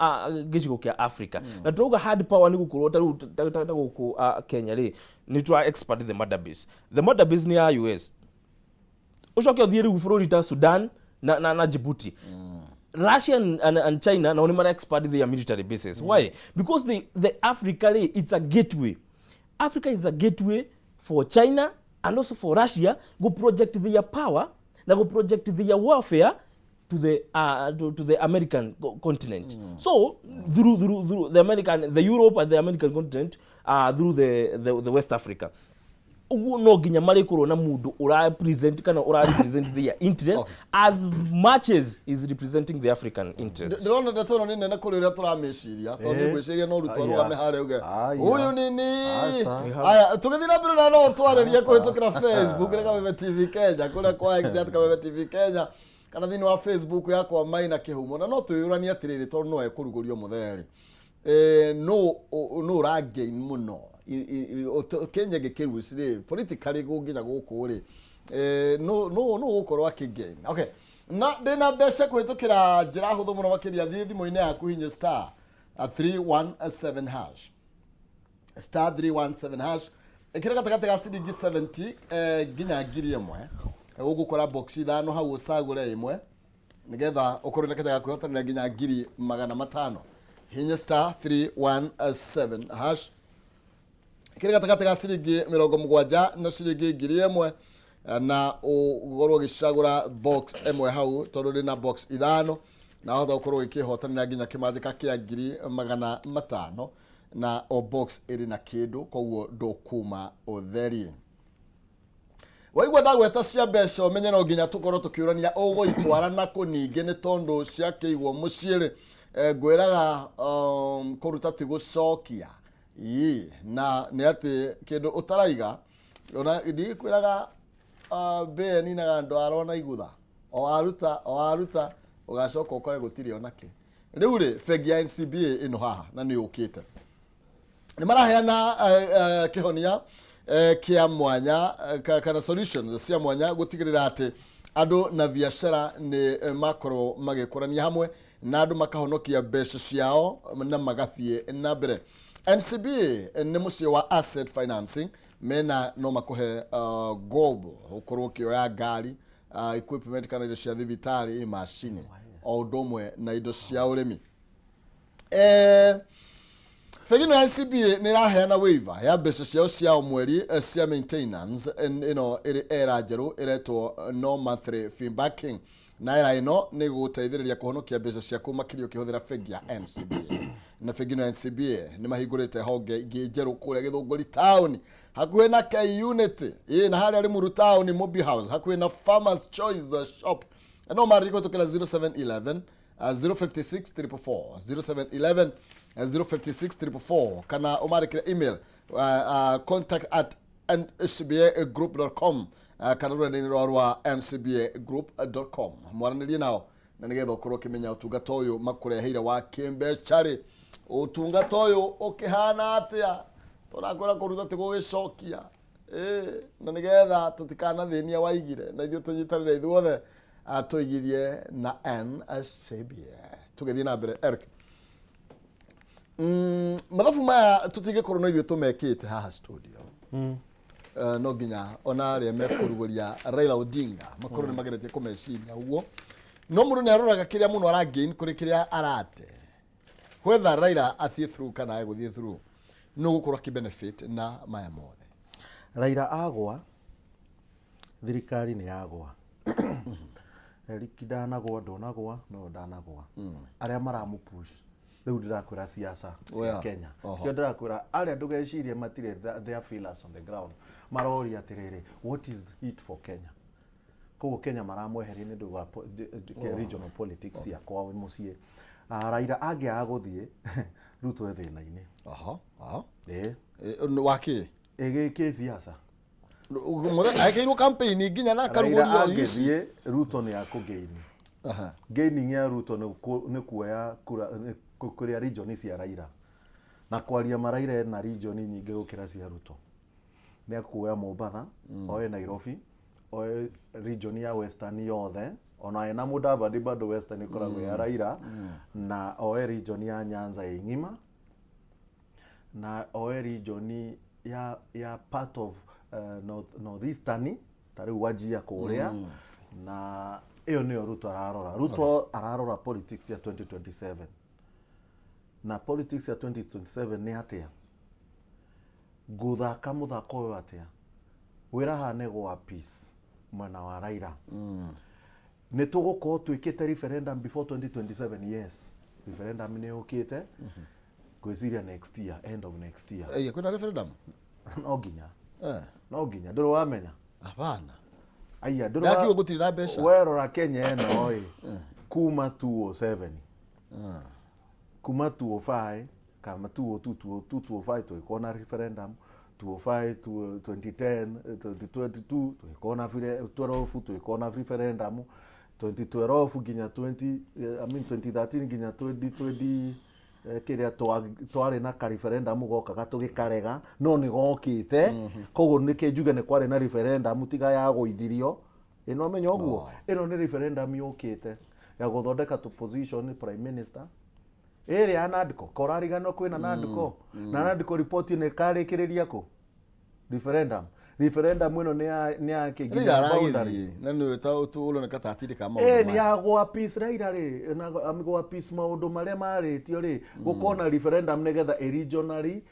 gĩcigo kĩa Africa. Na tũrauga hard power nĩ gũkorwo ta rĩu ta gũkũ Kenya rĩ, nĩ twa expand the mother base. The mother base nĩ ya US. Ũcoke ũthiĩ rĩu bũrũri ta Sudan na Djibouti. Russia and China nao nĩ mara expand their military bases. Why? Because the Africa rĩ, it's a gateway. Africa is a gateway for China and also for Russia go project their power na go project their warfare to the American continent. So through the American, the Europe and the American continent, through the West Africa. Ũguo no nginya marĩkorwo na mũndũ ũra present kana ũra represent their interest as much as is representing the African interest. Ndĩrona ndeto ĩno nĩ nene kũrĩ ũrĩa tũramĩciria, tondũ nĩ ngwĩciria no Ruto arũgame harĩa uge ũyũ nĩ nĩ. Aca. Aya, tũgĩthiĩ na mbere na no twarĩrie kũhĩtũkĩra Facebook nĩ Kameme TV Kenya, kũrĩa kwa X @Kameme TV Kenya, kana thĩinĩ wa Facebook yakwa Maina Kĩhumo. Na no twĩyũranie atĩrĩrĩ, tondũ no ekũrugũrio mũtheri, no no ũragain mũno Kenya gĩkĩruci rĩ, politically gũnginya gũkũ rĩ, no gũkorwo akĩgain. Okay, na ndĩna mbeca kũhĩtũkĩra njĩra hũthũ mũno makĩria. Thiĩ thimũ-inĩ yaku, hinya star 317 hash, star 317 hash, ĩkĩra gatagatĩ ga ciringi 70 nginya 1,000. Ũgũkora box ithano hau, ũcagũre ĩmwe nĩgetha ũkorwo na kanya ga kwĩhotanĩra nginya 500,000. Hinya star 317 hash, ĩkĩra gatagatĩ ga ciringi 70 na ciringi 1,000, na ũkorwo ũgĩcagũra box ĩmwe hau, tondũ ndĩ na box ithano, na wahota gũkorwo ũgĩkĩhotanĩra nginya kĩmanjĩka kĩa 500,000. Na o box ĩrĩ na kĩndũ, koguo ndũkuma ũtheri. Waigua ndagweta cia mbeca, ũmenye no nginya tũkorwo tũkĩũrania ũgũitwara nakũ. Ningĩ nĩ tondũ ciakĩigwo mũciĩ rĩ, ngwĩraga kũruta ti gũcokia. Ii, na nĩ atĩ kĩndũ ũtaraiga ona ndigĩkwĩraga, mbĩa ĩninaga ndwara ona igutha, o aruta o aruta, ũgacoka ũkore gũtirĩ onakĩ. Rĩu rĩ, bengi ya NCBA ĩno haha na nĩ yũkĩte, nĩ maraheana kĩhonia kĩa mwanya, kana solutions cia mwanya gũtigĩrĩra atĩ andũ na biacara nĩ makorwo magĩkũrania hamwe, na andũ makahonokia mbeca ciao na magathiĩ na mbere. NCBA nĩ mũciĩ wa asset financing mena no makũhe ngombo ũkorwo ũkĩoya ngari, equipment kana indo cia thibitarĩ, macini, o ũndũ ũmwe na indo cia ũrĩmi. Bengi ĩno ya NCBA nĩ ĩraheana waiver ya mbeca ciao cia o mweri cia maintenance ĩno ĩrĩ era njerũ ĩretwo no monthly fee banking. Na era ĩno nĩ gũgũteithĩrĩria kũhonokia mbeca ciaku makĩria ũkĩhũthĩra bengi ya NCBA. Na bengi ĩno ya NCBA nĩ mahingũrĩte honge ingĩ njerũ kũrĩa Gĩthũngũri town hakuhĩ na K Unit ĩ, na harĩa Limuru town Mobi House hakuhĩ na Farmers Choice Shop. No marĩrie kũhĩtũkĩra 0711 056 444, 0711 056 444, kana ũmandĩkĩre email contact@ncbagroup.com, kana rũrenda-inĩ rwao rwa ncbagroup.com, mwaranĩrie nao na nĩgetha ũkorwo ũkĩmenya ũtungata ũyũ makũreheire wa kĩmbeca rĩ, ũtungata ũyũ ũkĩhana atĩa, tũrakwĩra kũruta ti gũgĩcokia. Ĩĩ, na nĩgetha tũtikanathĩnia waigire na ithuĩ tũnyitanĩre ithuothe, tũigithie na NCBA. Tũgĩthiĩ na mbere, Eric, Mathabu maya tũtingĩkorwo no ithuĩ tũmekĩte haha studio. No nginya ona arĩa mekũrugũria Raila Odinga makorwo nĩ mageretie kũmeciria ũguo, no mũndũ nĩ aroraga kĩrĩa mũno aragain kũrĩ kĩrĩa arate, whether Raila athiĩ through kana egũthiĩ through, nĩ ũgũkorwo akĩbenefit na maya mothe. Raila agwa, thirikari nĩ yagwa. Eric ndanagwa, ndũnagwa, no ndanagwa. Arĩa maramũpush rĩu, ndĩrakwĩra siasa cia Kenya. Kĩo ndĩrakwĩra, arĩa ndũgecirie matirĩ their feelers on the ground. Maroria atĩrĩrĩ, what is it for Kenya? Koguo Kenya maramweheria nĩ ũndũ wa regional politics cia kwao mũciĩ. Ah, Raila angĩaga gũthiĩ, Ruto e thĩna-inĩ. Aha, aha. Ĩĩ. Wakĩ? Ĩgĩkĩ siasa. Ekĩirwo campaign nginya na Raila akarugũrio. Angĩthiĩ, Ruto nĩ akũgaini. Gaining ya Ruto nĩ kuoya kura, nĩ kũrĩa region cia Raila, na kwaria ma Raila ena region nyingĩ gũkĩra cia Ruto. Nĩ akuoya Mombatha, oe Nairobi, oe region ya Western yothe, ona ena Mudavadi bado Western ĩkoragwo ya Raila, na oe region ya Nyanza ĩ ng'ima, na oe region ya part of northeastern, ta rĩu Wajir kũrĩa. Na ĩyo nĩyo Ruto ararora. Ruto ararora politics ya 2027, na politics ya 2027 nĩ atĩa? Ngũthaka mũthako ũyũ atĩa? Wĩra haha nĩ gwa peace mwena wa Raila. Nĩ tũgũkorwo twĩkĩte referendum before 2027? Yes, referendum nĩ yũkĩte, ngwĩciria next year, end of next year. Ĩĩ, kwĩna referendum? No nginya. No nginya, ndũrĩ wamenya? Hapana. Aya, ndũrĩ Ndakiuga gũtirĩ na mbeca. Werora Kenya ĩno ĩ, kuma 207, kuma 205 kana 202, 202, 205 tũgĩkorwo na referendum, 205, 2010, 2022 tũgĩkorwo na 12 tũgĩkorwo na referendum, 2012 nginya 20, I mean 2013 nginya 2020, kĩrĩa twarĩ na ka referendum gokaga tũgĩkarega, no nĩ gokĩte. Koguo nĩkĩ njuge nĩ kwarĩ na referendum tiga ya gũithirio ĩno? Amenya ũguo ĩno nĩ referendum yũkĩte ya gũthondeka to position prime minister ĩrĩa ya NADCO. Korariganwo kwĩna NADCO, na NADCO report nĩ ĩkarĩkĩrĩria kũ referendum. Referendum ĩno nĩ ya kĩ? Raila nginya boundary. Aragĩthiĩ na nĩwe ta ũroneka ta atindĩkaga maũndũ Nĩ maya. ya gwa peace Raila rĩ, na gwa peace maũndũ marĩa marĩtio rĩ, gũkorwo na referendum nĩgetha ĩ regionally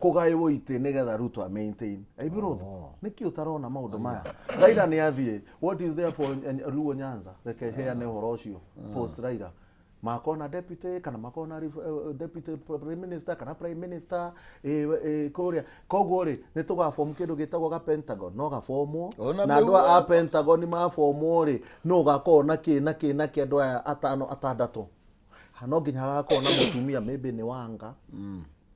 kũgaywo itĩ nĩgetha Ruto a maintain. Aibirotho nĩkĩ ũtarona maũndũ maya? Raila nĩ athiĩ, what is there for Luo Nyanza? Reke heane ũhoro ũcio. Post Raila makorwo na deputy kana makorwo na deputy prime minister kana prime minister kũrĩa. Koguo rĩ, nĩ tũgabomu kĩndũ gĩtagwo ga Pentagon, no gabomwo. Ona na andũ a Pentagon mabomwo rĩ, no gakorwo na kĩ na kĩ na kĩ, andũ aya atano atandatũ. Ha, no nginya hagakorwo na mũtumia, maybe nĩ Wanga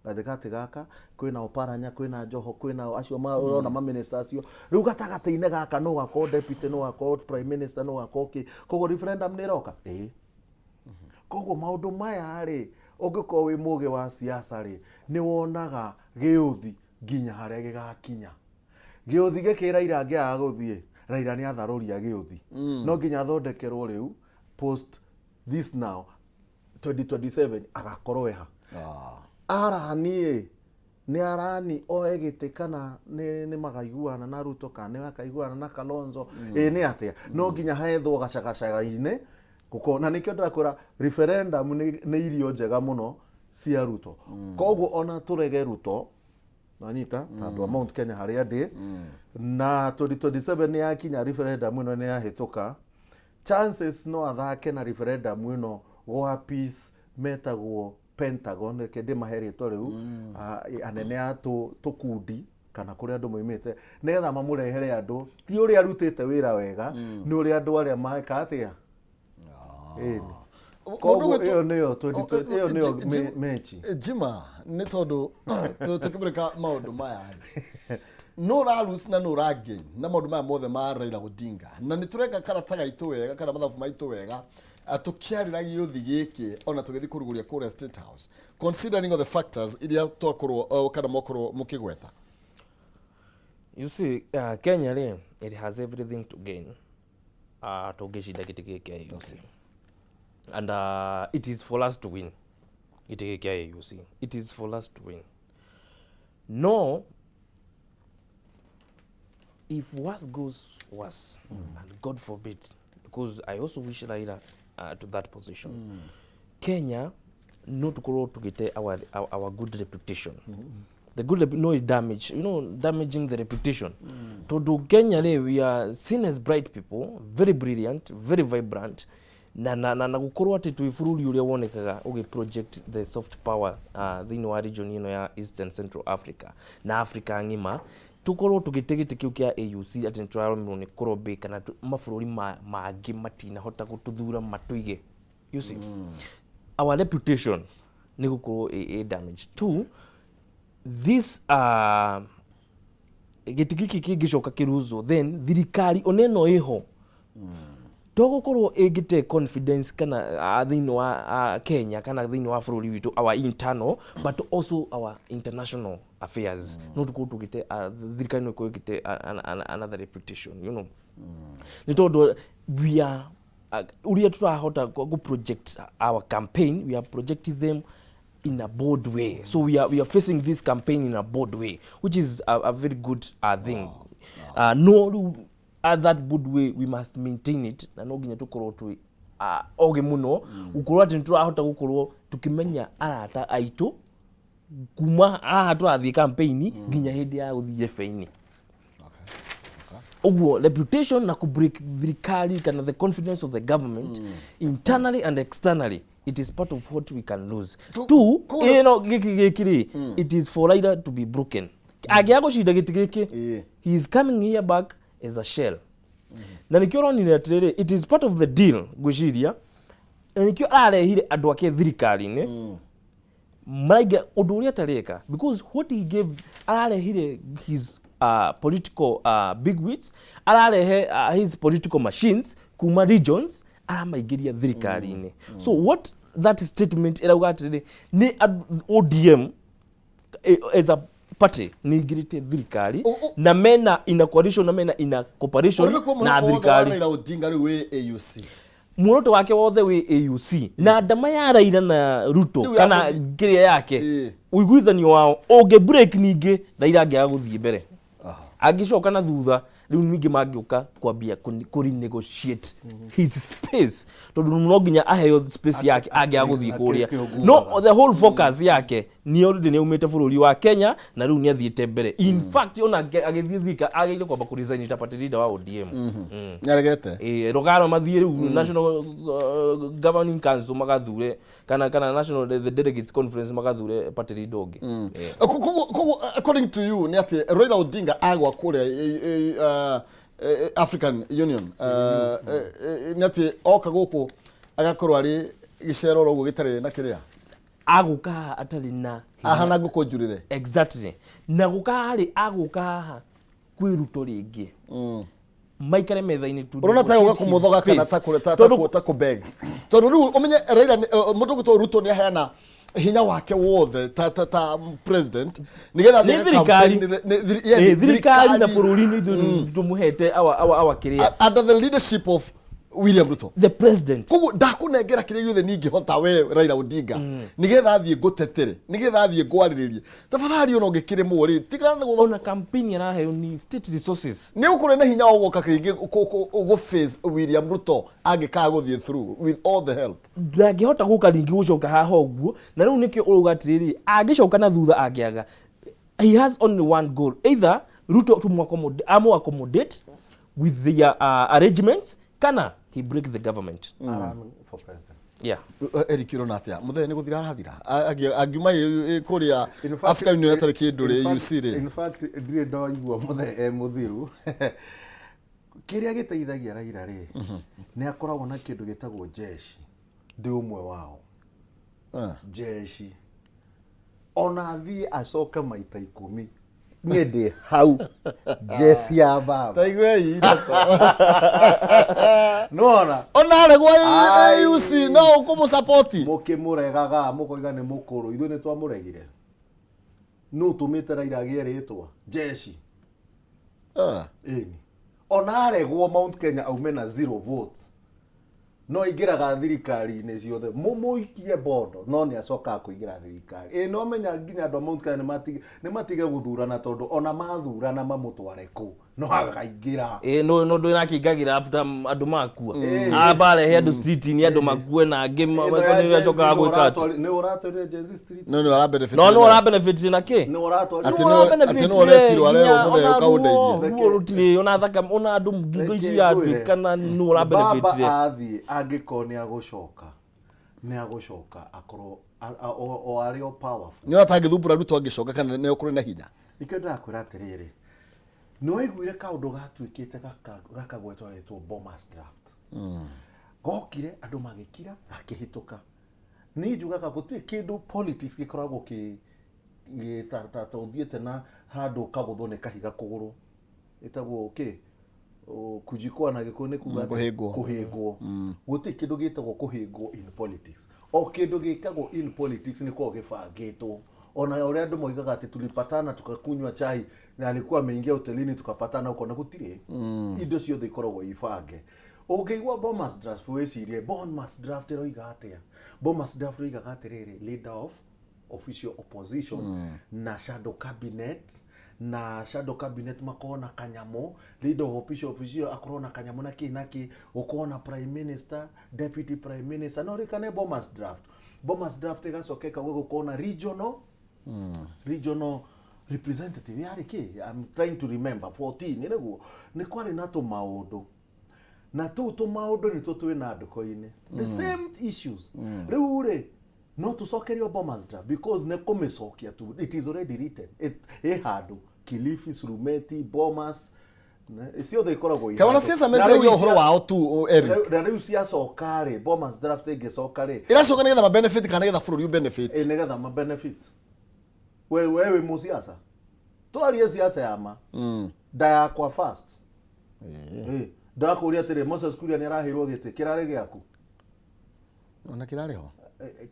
gatagatĩ gaka, kwĩna Oparanya, kwĩna Joho, kwĩna acio ũrona maminista acio. Rĩu gatagatĩ-inĩ gaka no gakorwo deputy, no gakorwo prime minister, no gakorwo kĩ. Koguo referendum nĩ ĩroka, ĩĩ. Koguo maũndũ maya rĩ, ũngĩkorwo wĩ mũgĩ wa siasa rĩ, nĩ wonaga gĩũthi nginya harĩa gĩgakinya. Gĩũthi gĩkĩ Raila angĩaga gũthiĩ, Raila nĩ atharũria gĩũthi. No nginya athondekerwo rĩu post this now 2027 agakorwo eha. Arani nĩ arani oe gĩtĩ kana nĩ magaiguana na Ruto kana nĩ makaiguana na Kalonzo, ĩ nĩ atĩa? No nginya hethwo gacagacaga-inĩ gũkorwo, na nĩkĩo ndĩrakwĩra referendum nĩ irio njega mũno cia Ruto. Koguo ona tũrege Ruto, nanyita ta andũ a Mount Kenya harĩa ndĩ, na 2027 nĩ yakinya, referendum ĩno nĩ yahĩtũka, chances no athake na referendum ĩno gwa peace metagwo Pentagon. Reke ndĩmahe rĩtwa rĩu, anene a tũkundi kana kũrĩa andũ moimĩte, nĩgetha mamũrehere andũ. Ti ũrĩa arutĩte wĩra wega, nĩ ũrĩa andũ arĩa meka atĩa. Ĩni. Koguo ĩyo nĩyo 2020, ĩyo nĩyo mechi. Jima nĩ tondũ tũkĩmũrĩka maũndũ maya rĩ, no ũra lose na no ũra gain na maũndũ maya mothe ma Raila Odinga, na nĩ tũreka karata gaitũ wega kana mathabu maitũ wega, tũkĩarĩra gĩũthi gĩkĩ ona tũgĩthiĩ kũrugũria kũrĩa State House, considering all the factors iria twakorwo kana mwakorwo mũkĩgweta. You see, Kenya rĩ, it has everything to gain tũngĩcinda gĩtĩ gĩkĩ kĩa AUC, and it is for us to win. Gĩtĩ gĩkĩ kĩa AUC, it is for us to win. No if worse goes worse, and God forbid, because I also wish Raila to that position, Kenya no tukorwo tugite our good reputation, the good no it damage, damaging the reputation, tondu Kenya rĩ, we are seen as bright people, very brilliant, very vibrant, na gukorwo atĩ twĩ bũrũri ũrĩa wonekaga ũgĩ project the soft power thĩinĩ wa region ĩno ya Eastern Central Africa na Africa ng'ima. Tukorwo tũgĩte gĩtĩ kĩu kĩa AUC atĩ nĩ tũraremerwo nĩ kũrobĩ kana mabũrũri mangĩ matinahota gũtũthura matũige, you see, our reputation nĩ gũkorwo ĩ damage. Two, this gĩtĩ gĩkĩ kĩngĩcoka kĩruzwo, then thirikari ona ĩno ĩho to gũkorwo ĩngĩte confidence kana thĩinĩ wa Kenya kana thĩinĩ wa bũrũri witũ, our internal but also our international affairs, no tũkorwo tũgĩte thirikari no ĩkorwo ĩgĩte another reputation nĩ tondũ we are ũrĩa tũrahota gũ project our campaign, we are projecting them in a bold way. So we are facing this campaign in a bold way, which is a very good thing. No rĩu that bold way, we must maintain it, na no nginya tũkorwo twĩ ogĩ mũno gũkorwo atĩ nĩ tũrahota gũkorwo tũkĩmenya arata aitũ kuma haha tũrathiĩ campaign nginya hĩndĩ ya gũthiĩ jebe-inĩ. Ũguo reputation na kũ break thirikari kana the confidence of the government internally and externally, it is part of what we can lose. Two, ĩno gĩkĩ rĩ, it is for Raila to be broken. Angĩaga gũcinda gĩtĩ gĩkĩ, he is coming here back as a shell, na nĩkĩo ũronire atĩrĩrĩ, it is part of the deal ngwĩciria, na nĩkĩo ararehire andũ ake thirikari-inĩ maraingĩ ũndũ ũrĩa atareka, because what he gave, ararehire his political bigwigs, ararehe his political machines kuma regions, aramaingĩria thirikari-inĩ. So what that statement ĩrauga atĩrĩrĩ, nĩ ODM as a party nĩ ingĩrĩte thirikari na mena in a coalition na mena in a cooperation na thirikari. Raila Odinga rĩu wĩ AUC. Muoroto wake wothe wĩ AUC na ndama ya Raila na Ruto Rĩu kana kĩrĩa yake, ũiguithanio wao ũngĩ break, ningĩ Raila angĩaga gũthiĩ mbere, angĩcoka na thutha, rĩu ningĩ mangĩũka kwambia kũ renegotiate his space, tondũ no nginya aheo space yake angĩaga gũthiĩ kũrĩa. Akĩũguaga. No the whole focus yake nĩ already nĩ aumĩte bũrũri wa Kenya na rĩu nĩ athiĩte mbere. In fact, ona agĩthiĩ Thika agĩrĩire kwamba kũ resign ta party leader wa ODM. Nĩaregete. Ĩĩ, rũgano mathiĩ rĩu National Governing Council magathure kana National the Delegates Conference magathure party leader ũngĩ. Koguo according to you nĩ atĩ Raila Odinga agwa kũrĩa African Union, nĩ atĩ oka gũkũ agakorwo arĩ gĩcero oro ũguo gĩtarĩ na kĩrĩa. Agũka haha atarĩ na hinya. Ahana ngũkũ njurĩre. Exactly, na gũka haha rĩ, agũka haha kwĩ Ruto rĩngĩ maikare metha-inĩ to Ũrona ta gũka negotiate his kũmũthoga kana space. ta kũ- ta- ta Tondũ ta kũbeg, tondũ rĩu ũmenye Raila mũndũ ũgwĩtwo Ruto nĩ aheana hinya wake wothe ta president nĩgetha nĩ athiĩ thirikari. campaign- yes, Ĩ, thirikari na bũrũri nĩ ithuĩ tũmũhete our kĩrĩa. Under the leadership of William Ruto, the president. Koguo ndakũnengera kĩrĩa gĩothe ningĩhota we Raila Odinga nĩgetha thiĩ ngũtetere, nĩgetha thiĩ ngwarĩrĩrie, tafadhali ona ũngĩkĩrĩmwo rĩ, tigana nĩ gũtho. Ona campaign araheo ni state resources. Nĩ ũkũrĩ na hinya wa gũka rĩngĩ gũ face William Ruto angĩkaga gũthiĩ through with all the help. Ndangĩhota gũka rĩngĩ gũcoka haha ũguo, na rĩu nĩkĩo ũrauga atĩrĩrĩ, angĩcoka na thutha angĩaga, he has only one goal: either Ruto to amu accommodate with their arrangements kana he break the government. Run for president. Yeah. Eric, ũrona atĩa? Mũthenya nĩ gũthira arathira angiuma kũrĩa In fact- African Union atarĩ kĩndũ rĩ in fact- AUC rĩ. In fact, ndirĩ ndaigua mũthee e mũthiru. Kĩrĩa gĩteithagia Raila rĩ, nĩ akoragwo na kĩndũ gĩtagwo jeshi. Ndĩ ũmwe wao. Jeshi ona athiĩ acoke maita 10, niĩ ndĩ hau, jeshi ya baba. Taiguei ndeto. Nĩwona? Ona aregwo Ai. AUC no ũkũmũsapoti. Mũkĩmũregaga mũkoiga nĩ mũkũrũ, ithuĩ nĩ twamũregire. Nũ ũtũmĩte Raila agĩe rĩtwa jeshi? Ĩni, ona aregwo Mount Kenya aume na zero votes. No aingĩraga thirikari-inĩ ciothe, mũmũikie mbondo, no nĩ acokaga kũingĩra thirikari. Ĩ no menya nginya andũ a Mount Kenya nĩ matige gũthurana tondũ ona mathurana mamũtware kũ, no akaingĩra. Ĩ no no ndå nakĩingagĩra after andũ makua. Amba arehe andũ street-inĩ andũ makue na angĩ Ĩno ya nĩ Gen Z acokaga nĩ gwĩka atĩ. ũratwari- nĩ ũratwarire Gen Z street? No nĩ ũra benefit. No no ũra benefit na kĩ? Nĩ ũratwarire- Atĩ nĩ- atĩ nĩ ũretirwo arerwo mũthee ũka ũndeithie. Ruo rũtirĩ ona thakame ona andũ ngingo ici Reke iratuĩkana ngwĩre, nũ ũra Baba benefitire. athiĩ angĩkorwo nĩ agũcoka nĩ agũcoka akorwo o arĩ o powerful. Nĩ ũrona ta angĩthumbũra Ruto angĩcoka kana nĩ ũkũrĩ na hinya? Nĩkĩo ndĩrakwĩra atĩrĩrĩ, nĩ waiguire kaũndũ gatuĩkĩte gakagwetwo getwo Bomas draft. Gokire andũ magĩkira gakĩhĩtũka. Niĩ njugaga gũtirĩ kĩndũ politics gĩkoragwo kĩ ta ũthiĩte na handũ ũkagũthwo nĩ kahiga kũgũrũ. Ĩtagwo kĩ? Kujikwa na Gĩkũyũ nĩ kuga atĩa? Kũhĩngwo. Kũhĩngwo. Gũtirĩ kĩndũ gĩtagwo kũhĩngwo in politics. O kĩndũ gĩkagwo in politics nĩ gĩkoragwo gĩbangĩtwo. Ona ũrĩa andũ moigaga atĩ tulipatana tukakunywa chai na alikuwa ameingia hotelini tukapatana huko na gũtirĩ. Indo ciothe ikoragwo ibange. Ũngĩigua Bomas draft wĩcirie Bomas draft ĩroiga atĩa? Bomas draft ĩroigaga atĩrĩrĩ, leader of official opposition na shadow cabinet na shadow cabinet makorwo na kanyamũ, leader of official opposition akorwo na kanyamũ na kĩ na kĩ, gũkorwo na prime minister, deputy prime minister. No rĩkane Bomas draft. Bomas draft ĩgacoka ĩkauga gũkorwo na regional representative yarĩ kĩ? I'm trying to remember 14 nĩguo nĩ kwarĩ na tũmaũndũ na tũu tũmaũndũ nĩtuo twĩ na ndũko-inĩ the same issues. Rĩu rĩ no tũcokerio Bomas draft because nĩ kũmĩcokia tu, it is already written. Ĩ handũ Kilifi, Surumeti, Bomas ciothe ikoragwo i Kana handũ. siasa Na rĩu meciragia ũhoro wao tu o, Eric. Na rĩu ciacoka rĩ, Bomas draft ĩngĩcoka rĩ, Iracoka nĩgetha ma benefit kana nĩgetha bũrũri ũ benefit? Ĩ nĩgetha ma benefit. We wĩ mũciaca, twarie siasa ya ma nda yakwa first. Ĩ, ndakũria atĩrĩ, Moses Kuria nĩ araheirwo gĩtĩ kĩrarĩ gĩaku? Ona kĩrarĩ ho.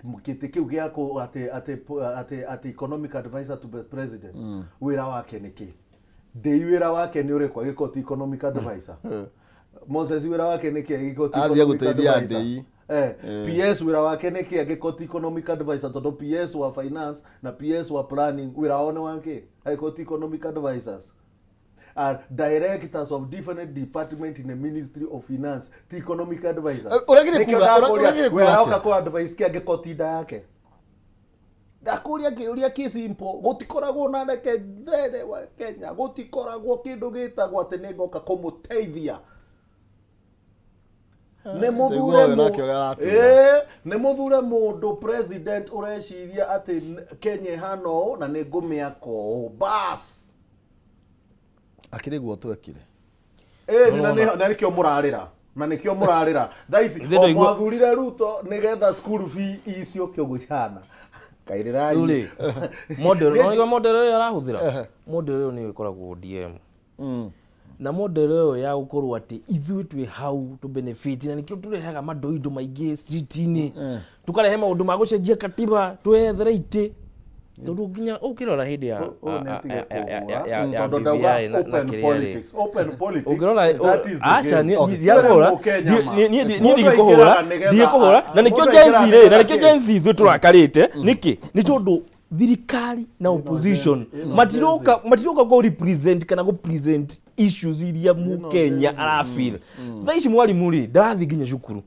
Gĩtĩ kĩu gĩaku atĩ economic advisor to the president, wĩra wake nĩ kĩ? Ndĩi wĩra wake nĩ ũrĩkũ angĩkorwo ti economic advisor? Moses wĩra wake nĩ kĩ angĩkorwo ti Athiĩ economic gũteithia advisor? Ndĩi. PS wĩra wake nĩ kĩ angĩkorwo ti economic advisor? Tondũ PS wa finance na PS wa planning wĩra wao nĩ wa kĩ angĩkorwo ti economic advisors? Are directors of different department in the Ministry of Finance ti economic advisors? Ũrageria Nĩkĩo ndakũria, ũrageria kuga we atĩa? aroka kũ advice kĩ angĩkorwo ti nda yake? Ndakũria kĩũria kĩ simple. Gũtikoragwo na reke there wa Kenya gũtikoragwo kĩndũ gĩtagwo atĩ nĩ ngoka kũmũteithia. Nĩ mũthure Ndaigua ũyũ nake ũrĩa aratwĩra. Nĩ mũthure mũndũ president ũreciria atĩ Kenya ĩhana ũũ na nĩ ngũmĩaka ũũ bas. Akĩrĩ guo twekire. Ĩĩ, na nĩkĩo mũrarĩra na nĩkĩo mũrarĩra thaa ici. Ithe O mwathurire Ruto nĩgetha school fee icioke ũguo ihana kairĩrai. Rĩu rĩ, model no nĩguo model ĩyo arahũthĩra, model ĩyo nĩyo ĩkoragwo ODM na model ĩyo ya gũkorwo atĩ ithuĩ twĩ hau tũ benefit na nĩkĩo tũrehaga mandoindo maingĩ street-inĩ, tũkarehe maũndũ ma gũcenjia katiba, twethere itĩ, tondũ nginya ũkĩrora hĩndĩ ya Ũyũ nĩ atige ya- ya- kũhũra ya tondũ BBI ndauga na open kĩrĩa rĩ. politics, open politics, Ũngĩrora that is the aca game. niĩ Okay. ndiakũhũra. Kwĩna Mũkenya ma. Niĩ Mũndũ ndingĩkũhũra aingĩraga nĩgetha- ndingĩkũhũra na nĩkĩo mũndũ Gen Z aingĩraga rĩ na nĩgetha nĩkĩo kĩ? Gen Z ithuĩ tũrakarĩte nĩkĩ nĩ tondũ thirikari na opposition Gen Z, ĩno matiroka kũ represent kana kũ present issues iria Mũkenya arafeel thaa ici. Mwarimũ rĩ ndarathiĩ nginya cukuru,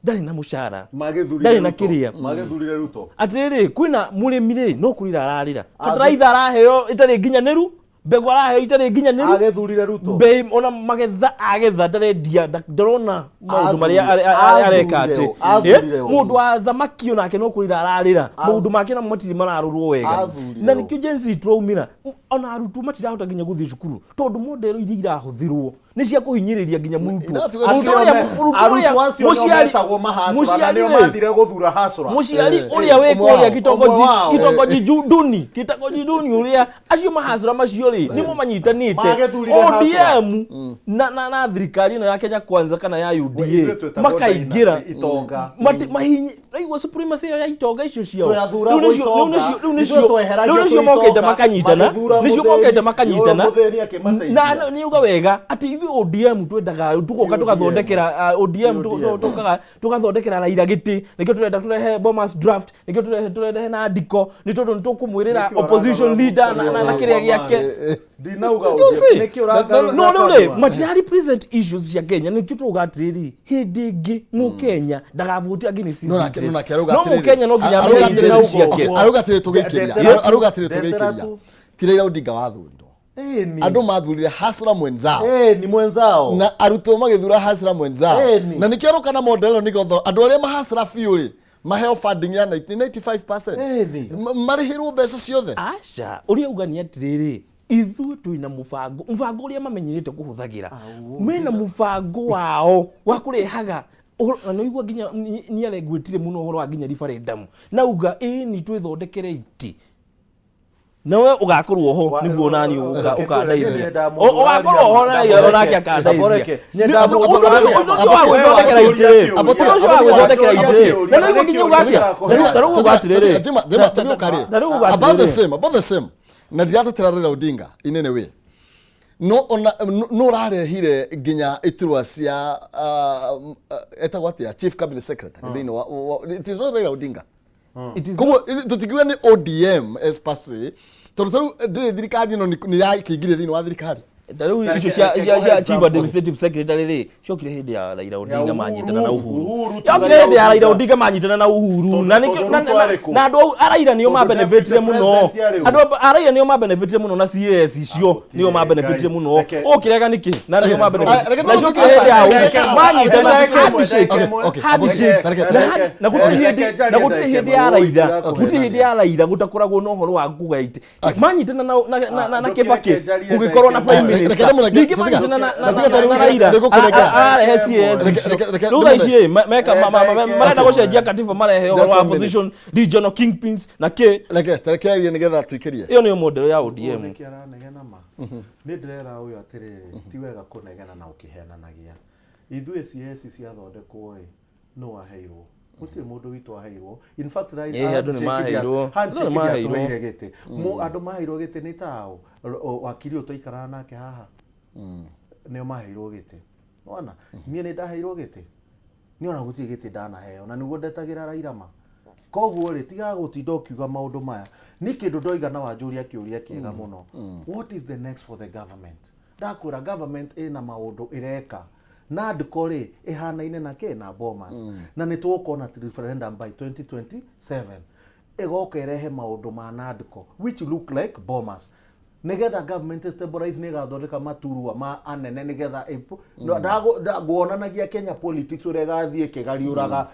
ndarĩ na mũcara, Magĩthurire ndarĩ na Ruto. kĩrĩa. Magĩthurire Ruto. Atĩrĩrĩ, kwĩna mũrĩmi rĩ no kũrĩra ararĩra, bataraitha araheo ĩtarĩ nginyanĩru, mbegũ araheo itarĩ nginyanĩru. Agĩthurire Ruto. Mbei ona magetha agetha ndarendia, ndarona maũndũ marĩa areka atĩ Athurire ũ? Mũndũ wa thamaki onake no kũrĩra ararĩra, maũndũ make namo matirĩ mararorwo wega. Athurire Na ũ? nĩkĩo Gen Z tũraumĩra, ona arutwo matirahota nginya gũthiĩ cukuru tondũ model iria irahũthĩrwo nĩ cia kũhinyĩrĩria nginya mũrutwo. Inatuga Mũrutwo ũrĩa Arutwo acio nĩo metagwo mahasũra na mũciari nĩo rĩ, mathire gũthura hasũra. Mũciari ũrĩa wĩ ũmwe kũrĩa wao. kitongoji Ũmwe wao. kitongoji duni kitongoji duni ũrĩa acio mahacũra macio rĩ nĩmo manyitanĩte Magĩthurire hasũra. ODM na thirikari ĩno ya Kenya Kwanza kana ya Ithuĩ UDA twĩtagwo makaingĩra dynasty, itonga. Mahinyi raigua supremacy ĩyo ya itonga icio ciao. Twathuragwo Rĩu nĩcio itonga, rĩu ithuĩ nĩcio tweheragio rĩu nĩcio twĩ mokĩte itonga, makanyitana magĩthura nĩcio mũthĩni, mokĩte makanyitana. ũyũ mũthĩni akĩmateithia. Na nĩ uga wega atĩ ithuĩ Ithuĩ ODM twendaga tũgoka ODM. tũgathondekera ODM ODM. tũkaga tũgathondekera Raila gĩtĩ, nĩkĩo tũrenda tũrehe Bomas draft, nĩkĩo tũrehe tũrehe na Ndiko, nĩ tondũ nĩ tũkũmwĩrĩra Nĩkĩo opposition ũragarũra leader na kĩrĩa gĩake. Ndinauga You ũguo. see? Nĩkĩ ũragarũra No rĩu rĩ, kanua? matira represent issues cia Kenya. Nĩkĩo tũrauga atĩrĩrĩ, hĩndĩ ĩngĩ mũkenya ndagavote against his No nake- no interest. nake arauga No atĩrĩrĩ, mũkenya no nginya arauga amenye interest atĩrĩrĩ, ciake. okay, arauga atĩrĩrĩ tũgĩikĩria, Ndetera tu. arauga atĩrĩrĩ Ndetera tũgĩikĩria, tu. ti Raila Odinga wathurirwo, Ĩni. andũ mathurire hasra mwenzao. Ĩni mwenzao. Na arutwo magĩthura hasra mwenzao. Ĩni. Na nĩkĩo aroka na model ĩno, nĩgetha andũ arĩa mahasra biũ rĩ maheo funding ya 95%. Ĩni. Marĩhĩrwo mbeca ciothe. Aca, ũrĩa uga nĩ atĩrĩrĩ, ithuĩ twĩna mũbango, mũbango ũrĩa mamenyerete kũhũthagĩra, mena mũbango wao wa kũrehaga na nĩũigua nginya nĩ arengwĩtire mũno ũhoro wa nginya referendum, na uga ĩni twĩthondekere itĩ, nawe ũgakorwo ho nĩguo nani ũkandeithia, ũgakorwo ho nake akandeithia. Ũndũ ũcio wa gwĩthondekera itĩ, ũndũ ũcio wa gwĩthondekera itĩ, na nĩguo nginya uga atĩa, ta rĩu uga atĩrĩrĩ, Jima, Jima, tũgĩũka rĩ, ta rĩu uga about the atĩrĩrĩ, same, about the same, na ndiratetera Raila Odinga in any way, no ona no ũrarehire nginya iturwa cia etagwo atĩa, chief cabinet secretary thĩinĩ wa it is not Raila Odinga. It is Koguo tũtingiuga nĩ ODM as per se, tondũ tarĩu ndĩrĩ thirikari ĩno nĩ yakĩingĩria thĩinĩ wa thirikari. Ta rĩu Reke- icio cia reke cia cia ngũhe chief example. administrative secretary rĩ, ciokire hĩndĩ ya Raila Odinga Uhuru, manyitana na Uhuru. Uhuru, Yokire hĩndĩ ya Raila Odinga. Odinga manyitana na Uhuru, Tondũ- na nĩkĩo tondũ na Ruto na- arĩ kũ? na andũ au a Raila nĩo Tondũ mabenefitire deputy mũno. president arĩ ũ? Andũ a Raila nĩo mabenefitire mũno na CAS icio Gũtirĩ nĩo mabenefitire Ngai. mũno. Reke- Ũkĩrega nĩkĩ na nĩo mabenefitire Reke na tũreke- ciokire hĩndĩ ya Uhuru Reke- manyitana Reke- handshake. Reke- Okay, Handshake. okay, Na hand- na gũtirĩ Reke- hĩndĩ na gũtirĩ hĩndĩ ya Raila, gũtirĩ hĩndĩ ya Raila gũtakoragwo na ũhoro wa kũgaya itĩ, manyitana na Kibaki gũgĩkorwo na prime Reke- minister, reke ndĩmũreke- ningĩ tiga- manyitana tiga na tarĩu Raila nĩngũkũrekera. arehe CS Reke- icio. reke Rĩu thaa ici rĩ, marenda Okay. gũcenjia katiba, marehe ũhoro Just wa one minute. opposition regional kingpins na kĩ. Reke tareke arie nĩgetha tuikĩrie. Ĩyo nĩyo model ya ODM. Nĩkĩ aranegena ma? Nĩ ndĩrera ũyũ atĩrĩrĩ, ti wega kũnegena na ũkĩhenanagia. Ithuĩ CS ciathondekwo ĩ, no waheirwo? Gũtirĩ mũndũ witũ aheirwo. In fact, Ĩĩ, andũ nĩ maheirwo. Andũ handshake nĩ maheirwo. ndĩatũheire gĩtĩ. Andũ maheirwo gĩtĩ nĩ taũ wakiri ũyũ twaikaraga nake haha, nĩo maheirwo gĩtĩ. Wona niĩ nĩ ndaheirwo gĩtĩ? Niĩ ona gũtirĩ gĩtĩ ndanaheo, na nĩguo ndetagĩra Raila ma. Koguo rĩ, tigaga gũtinda ũkiuga maũndũ maya. Nĩ kĩndũ ndoiga na wanjũria kĩũria kĩega mũno, what is the next for the government? Ndakwĩra government ĩna maũndũ ĩreka. NADCO rĩ, ĩhanaine na kĩ? Na Bomas. Na nĩ tũgũkorwo na referendum by 2027, ĩgoka ĩrehe maũndũ ma NADCO which look like Bomas, nigetha government stabilize, nĩ ĩgathondeka maturwa ma anene nĩgetha nguonanagia Kenya politics ũrĩa ĩgathiĩ ĩkĩgariũraga.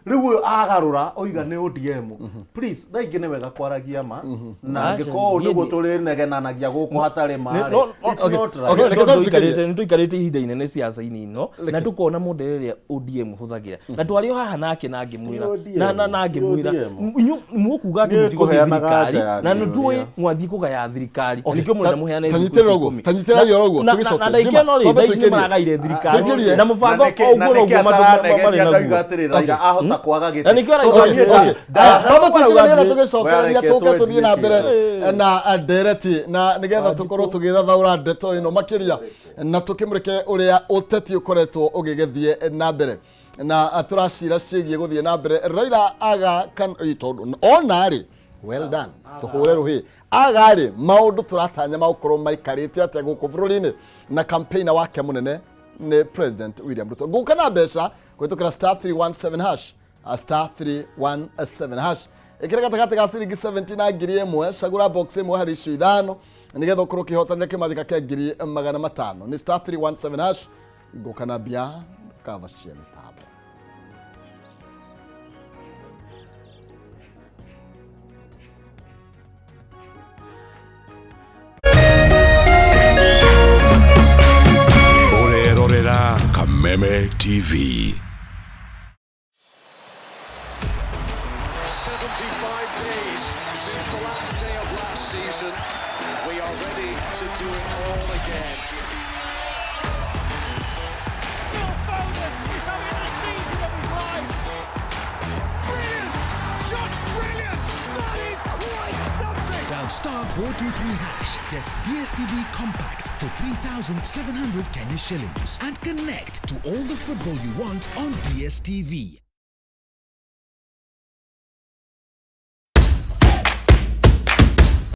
Rĩu ũyũ agarũra oiga nĩ ODM. Please, thaa ingĩ nĩ wega kwaragia ma, na Aca, angĩkorwo ũũ niĩ nĩguo tũrĩnegenanagia gũkũ hatarĩ ma Nĩ- rĩ, no- it's okay, not right. okay, reke Nĩ tũikarĩte ihinda inene ciaca-inĩ ino, na tũkona model ĩrĩa ODM hũthagĩra, na twarĩ o haha nake na ngĩmwĩra Ti na ODM, ti ngĩmwĩra ODM. inyuĩ mũkuga atĩ Niĩ mũtigũthiĩ ngũheanaga thirikari anja ya na nĩ tũĩ kĩũria. mwathiĩ kũgaya thirikari, na Okay, nĩkĩo mũrenda mũheane thikũ tanyitĩrĩra ici ũguo, 10. tanyitĩrĩra ũguo, Na tũgĩcoke. ndagĩka Jima, ĩno rĩ, twambe thaa ici nĩ tũikĩrie. maragaire thirikari Tũikĩrie. na mũbango o ũguo noguo marĩ naguo. Atĩrĩrĩ, Raila ahota kwaga gĩtĩ. Na nĩkĩo arauga Tondũ atĩ- niĩ Okay. Twambe tũikĩrie nĩgetha Oya, tũgĩcokereria reke tũke tũthiĩ na mbere twendie. Na ndereti, na nĩgetha tũkorwo tũgĩthathaũra ndeto ĩno makĩria na tũkĩmũrĩke ũrĩa ũteti ũkoretwo ũgĩgĩthiĩ na mbere, na tũracira ciĩgiĩ gũthiĩ na mbere Raila aga kan ĩ, tondũ ona rĩ, well done, tũhũre rũhĩ aga rĩ, maũndũ tũratanya magũkorwo maikarĩte atĩa gũkũ bũrũri-inĩ, na campaigner wake mũnene nĩ President William Ruto. Ngũka na mbeca kũhĩtũkĩra star 317 hash, a star 317 hash, ĩkĩra gatagatĩ ga ciringi 70 na 1000, cagũra box ĩmwe harĩ icio ithano nĩgetha ũkorwo ũkĩhotanĩra kĩmathĩka kĩa 500,000. Nĩ star 317 hash. Ngũka na mbia kava cia mĩtambo. Ũrerorera Kameme TV. 75 days since the last day of last season. We are ready to do it all again. Phil Foden is having the season of his life. Brilliant! Just brilliant! That is quite something! Dial star Star 423 hash, get DSTV Compact for 3,700 Kenya shillings and connect to all the football you want on DSTV.